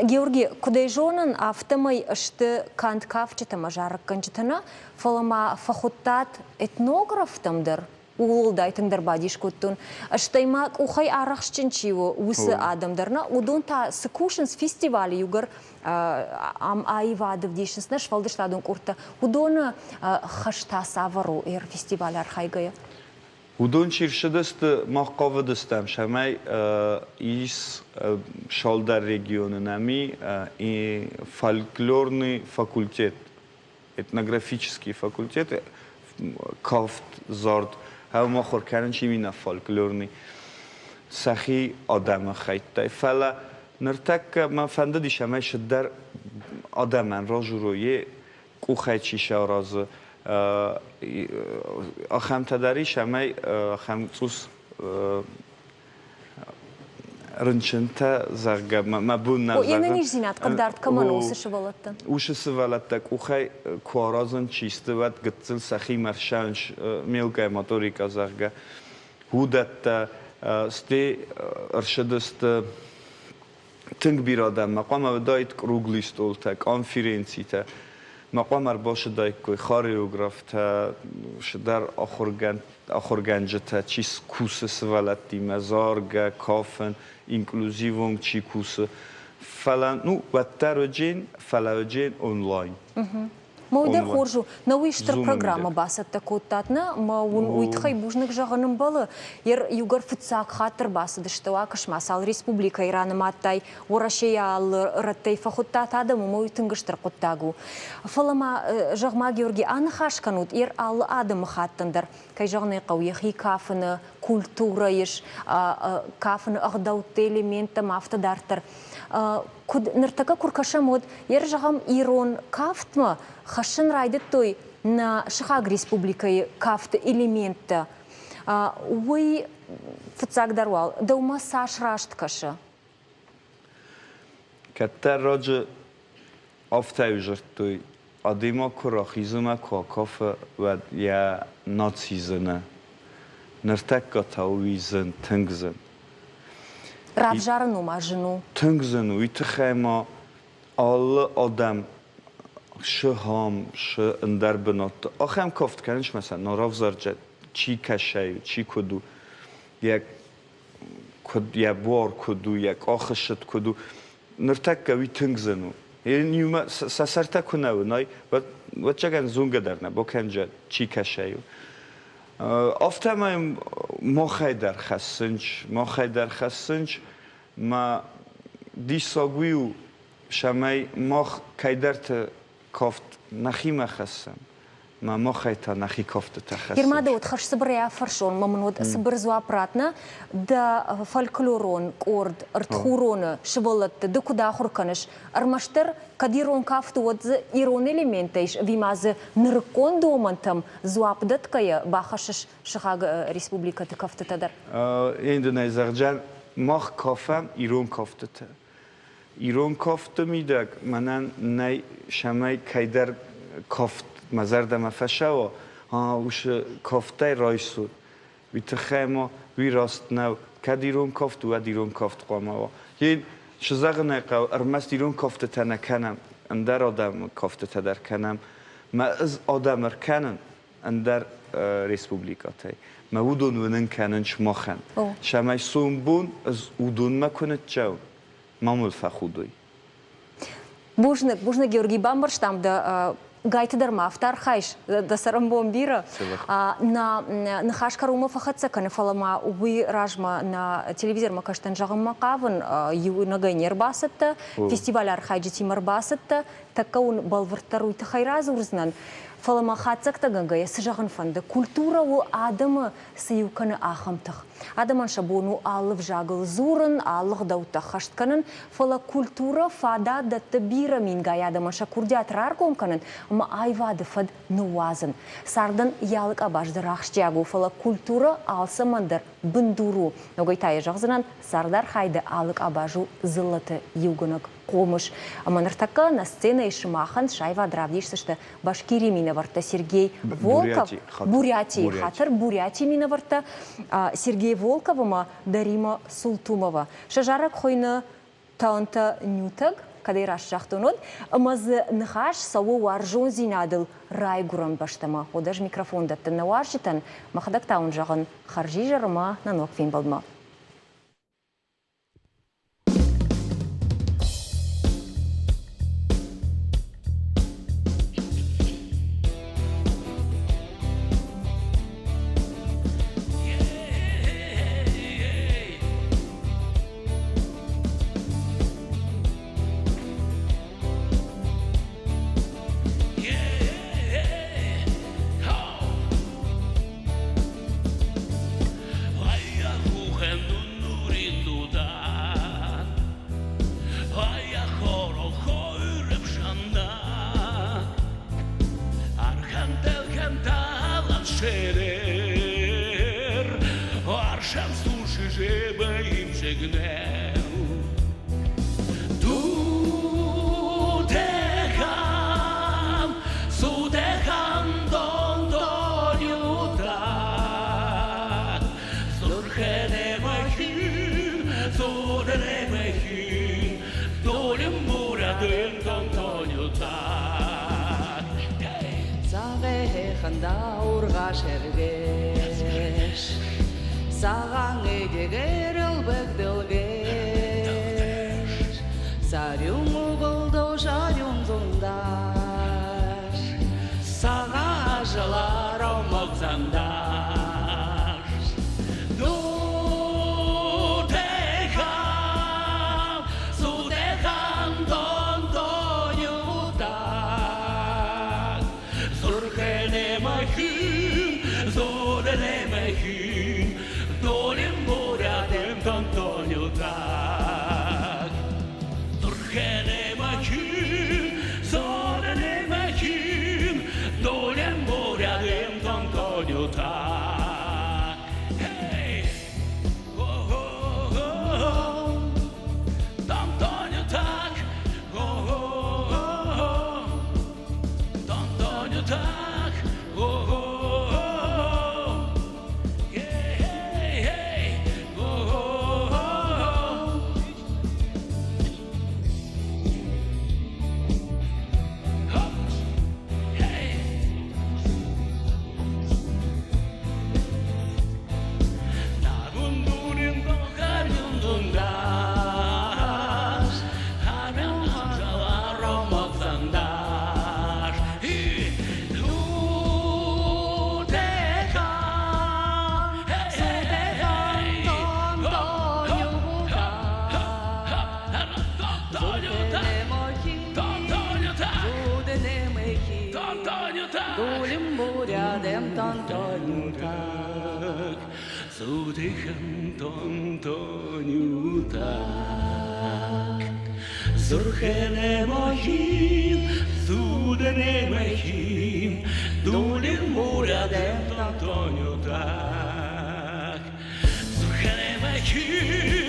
Георги, куыд ӕй зонын, афтӕмӕй сты канд кафджытӕ ӕмӕ зарӕггӕнджытӕ нӕ, фӕлӕ ма фӕхуыдтат этнографтӕм дӕр. Ууыл уӕлдай тынгдӕр бадис кодтон. Стӕй ма къухӕй арӕхстджын чи у, уыцы адӕм дӕр нӕ, уыдон та цы кусынц фестивалы иугӕр ам аивады вдисынц нӕ сфӕлдыстадон къордтӕ, уыдоны хӕс та цавӕр у фестивалы архайгӕйӕ? Уыдон чи рцыдысты, мах хъавыдыстӕм, цӕмӕй ис цалдӕр регионы нӕми и фольклорный факультет, этнографический факультет, кафт, зард, ӕмӕ ахуыр кӕнын чи мина фольклорный сӕхи адӕмы хӕйттӕй. Фӕлӕ ныртӕккӕ мӕ фӕндыдис, ӕмӕ цыдӕр адӕмӕн разурой, къухӕй чи саразы, ахӕмтӕ дӕр ис, ӕмӕ ахӕм цъус рынчынтӕ, зӕгъгӕ, мӕ бон нӕ зӕгъын. Йе нӕниздзинад хъыгдард кӕмӕн у, уыцы сывӕллӕттӕ? Уыцы сывӕллӕттӕ къухӕй куы аразын чи сты, уӕд гыццыл сӕхимӕ рсӕнс мелкая моторика, зӕгъгӕ, уыдӕттӕ стӕй ӕрцыдысты тынг бирӕ адӕммӕ хъуамӕ уыдаид круглый столтӕ, конференцитӕ. Мӕ хъуамӕ ӕрбацыдаиккой хореографтӕ, цыдӕр ахуыргӕнджытӕ, чи кусы сывӕллӕттимӕ, заргӕ, кафын, инклюзивон чи кусы. Фӕлӕ, ну, уӕддӕр уыджен, фӕлӕ уыджен онлайн. Мӕ уый дӕр хорз у. Нӕ уый стыр программӕ бацӕттӕ кодтат, нӕ? Мӕ уын уый тыххӕй бузныг зӕгъын ӕмбӕлы. Иугӕр фыццаг хатт ӕрбацыдысты, акӕс-ма, цал республикӕйы ранымадтай, Уӕрӕсейы алы рӕттӕй фӕхуыдтат адӕмы, уый тынг стыр хъуыддаг у. Фӕлӕ ма, зӕгъ-ма, Георги, аныхас кӕнут, ер алы адӕмыхаттӕн дӕр, кӕй зӕгъын ӕй хъӕуы, йӕхи кафыны культурӕ ис, кафыны ӕгъдӕутты элементтӕ ӕмӕ афтӕ дарддӕр. Куыд ныртӕккӕ куы ркӕсӕм, уӕд, ер зӕгъӕм, ирон кафтмӕ хӕссын райдыдтой нӕ сыхаг республикӕйы кафты элементтӕ. Уый фыццагдӕр уал дӕумӕ цас раст кӕсы? Кӕддӕр раджы афтӕ дзырдтой, адӕймаг куы рахизы мӕ куы акафы, уӕд йӕ наци зыны. Ныртӕккӕ та уый зын, тынг зын. Равзарын ома зын у? Тынг зын у. Уый тыххӕй ма алы адӕм шы хам, шы ӕндӕр бынӕтты ахӕм кафт кӕнынц, мӕсӕн, но равзарджы чи кӕсай, чи куыд у, йӕ куыд йӕ буар куыд у, йӕ къахы сыд куыд у. Ныртӕккӕ уый тынг зын у. Иумӕ сӕ сӕртӕ куы нӕ уынай, уӕд ӕвӕццӕгӕн зонгӕ дӕр нӕ бакӕнджа, чи кӕсай у. Афтӕмӕй махӕй дӕр хӕссынц, махӕй дӕр хӕссынц. Мӕ диссаг уый у, цӕмӕй мах кӕйдӕрты кафт нӕхимӕ хӕссӕм, мӕ махӕй та нӕхи кӕфтытӕ хӕссынц. Гермӕ дӕ уӕд хӕрзцыбырӕй афӕрсон, мӕ мын уӕд цыбыр дзуапп ратт, нӕ? Дӕ фольклорон къорд ӕртхуроны сывӕллӕтты ды куыд ахуыр кӕныс? Ӕрмӕстдӕр кӕд ирон кафты, уӕд дзы ирон элементтӕ ис, ӕви ма дзы нырыккон домӕнтӕм дзуапп дӕтгӕйӕ бахӕссыс сыхаг республикӕты кӕфтытӕ дӕр? Ендынӕй зӕгъджан, мах кафӕм ирон кӕфтытӕ. Ирон кафты мидӕг мӕнӕн нӕй, цӕмӕй кӕйдӕр кафт мӕ зӕрдӕмӕ фӕцӕуа, уыцы кафтӕй райсут. Уый тыххӕй ма уый раст нӕу. Кӕд ирон кафт у, уӕд ирон кафт хъуамӕ уа. Цы зӕгъын ӕй хъӕуы, ӕрмӕст ирон кӕфтытӕ нӕ кӕнӕм, ӕндӕр адӕмы кӕфтытӕ дӕр кӕнӕм. Мӕ ӕз адӕм ӕркӕнын ӕндӕр республикӕтӕй. Мӕ уыдон уынын кӕнын сымахӕн. Цӕмӕй сомбон ӕз уыдонмӕ куы ныццӕуон, ма мыл фӕхудой. Бузныг, бузныг, Георгий, бамбӕрстам дӕ гайты дӕр ма афтӕ архайыс, дӕ цӕрӕнбон бирӕ. Нӕ ныхас кӕронмӕ фӕхӕццӕ кӕны, фӕлӕ ма уый размӕ нӕ телевизормӕ кӕстӕн зӕгъынмӕ хъавын, иунӕгӕй не рбацыдтӕ, фестивалы архайджытимӕ ӕрбацыдтӕ, тӕккӕ уын бӕлвырддӕр уый тыххӕй радзурдзынӕн. Фӕлӕ мӕ хатдзӕгтӕгӕнгӕйӕ цы зӕгъын фӕнды, культурӕ у адӕмы цы иу кӕны, ахӕм тых. Адӕмӕн сӕ бон у алы взагыл дзурын, алы гъдӕуттӕ ӕххӕст кӕнын, фӕлӕ культурӕ фадат дӕтты бирӕ мингай адӕмӕн сӕ курдиат раргом кӕнын ӕмӕ аивады фӕд ныууадзын. Цардӕн йӕ алы къабаз дӕр ахсджиаг у, фӕлӕ культурӕ алцӕмӕн дӕр бындур у. Ногӕй та йӕ зӕгъдзынӕн, цардархайды алы къабаз у дзыллӕты иугӕнӕг хъомыс. Ӕмӕ ныртӕккӕ нӕ сценӕйы сымахӕн саивад равдисдзысты Башкирийы минӕвӕрттӕ Сергей Волков, Бурятийы хатыр, Бурятийы минӕвӕрттӕ Сергей Волков ӕмӕ Дарима Султумова. Сӕ зарӕг хуыйны Тӕнтӕ Нютӕг, кӕд ӕй раст загътон, уӕд, ӕмӕ дзы ныхас цӕуы уарзондзинадыл райгуырӕн бӕстӕмӕ. Уӕд ӕз микрофон дӕттын нӕ уазджытӕн, мӕхӕдӕг та уын зӕгъын хӕрзизӕр ӕмӕ нӕ ног фембӕлдмӕ. Зурхенемахин.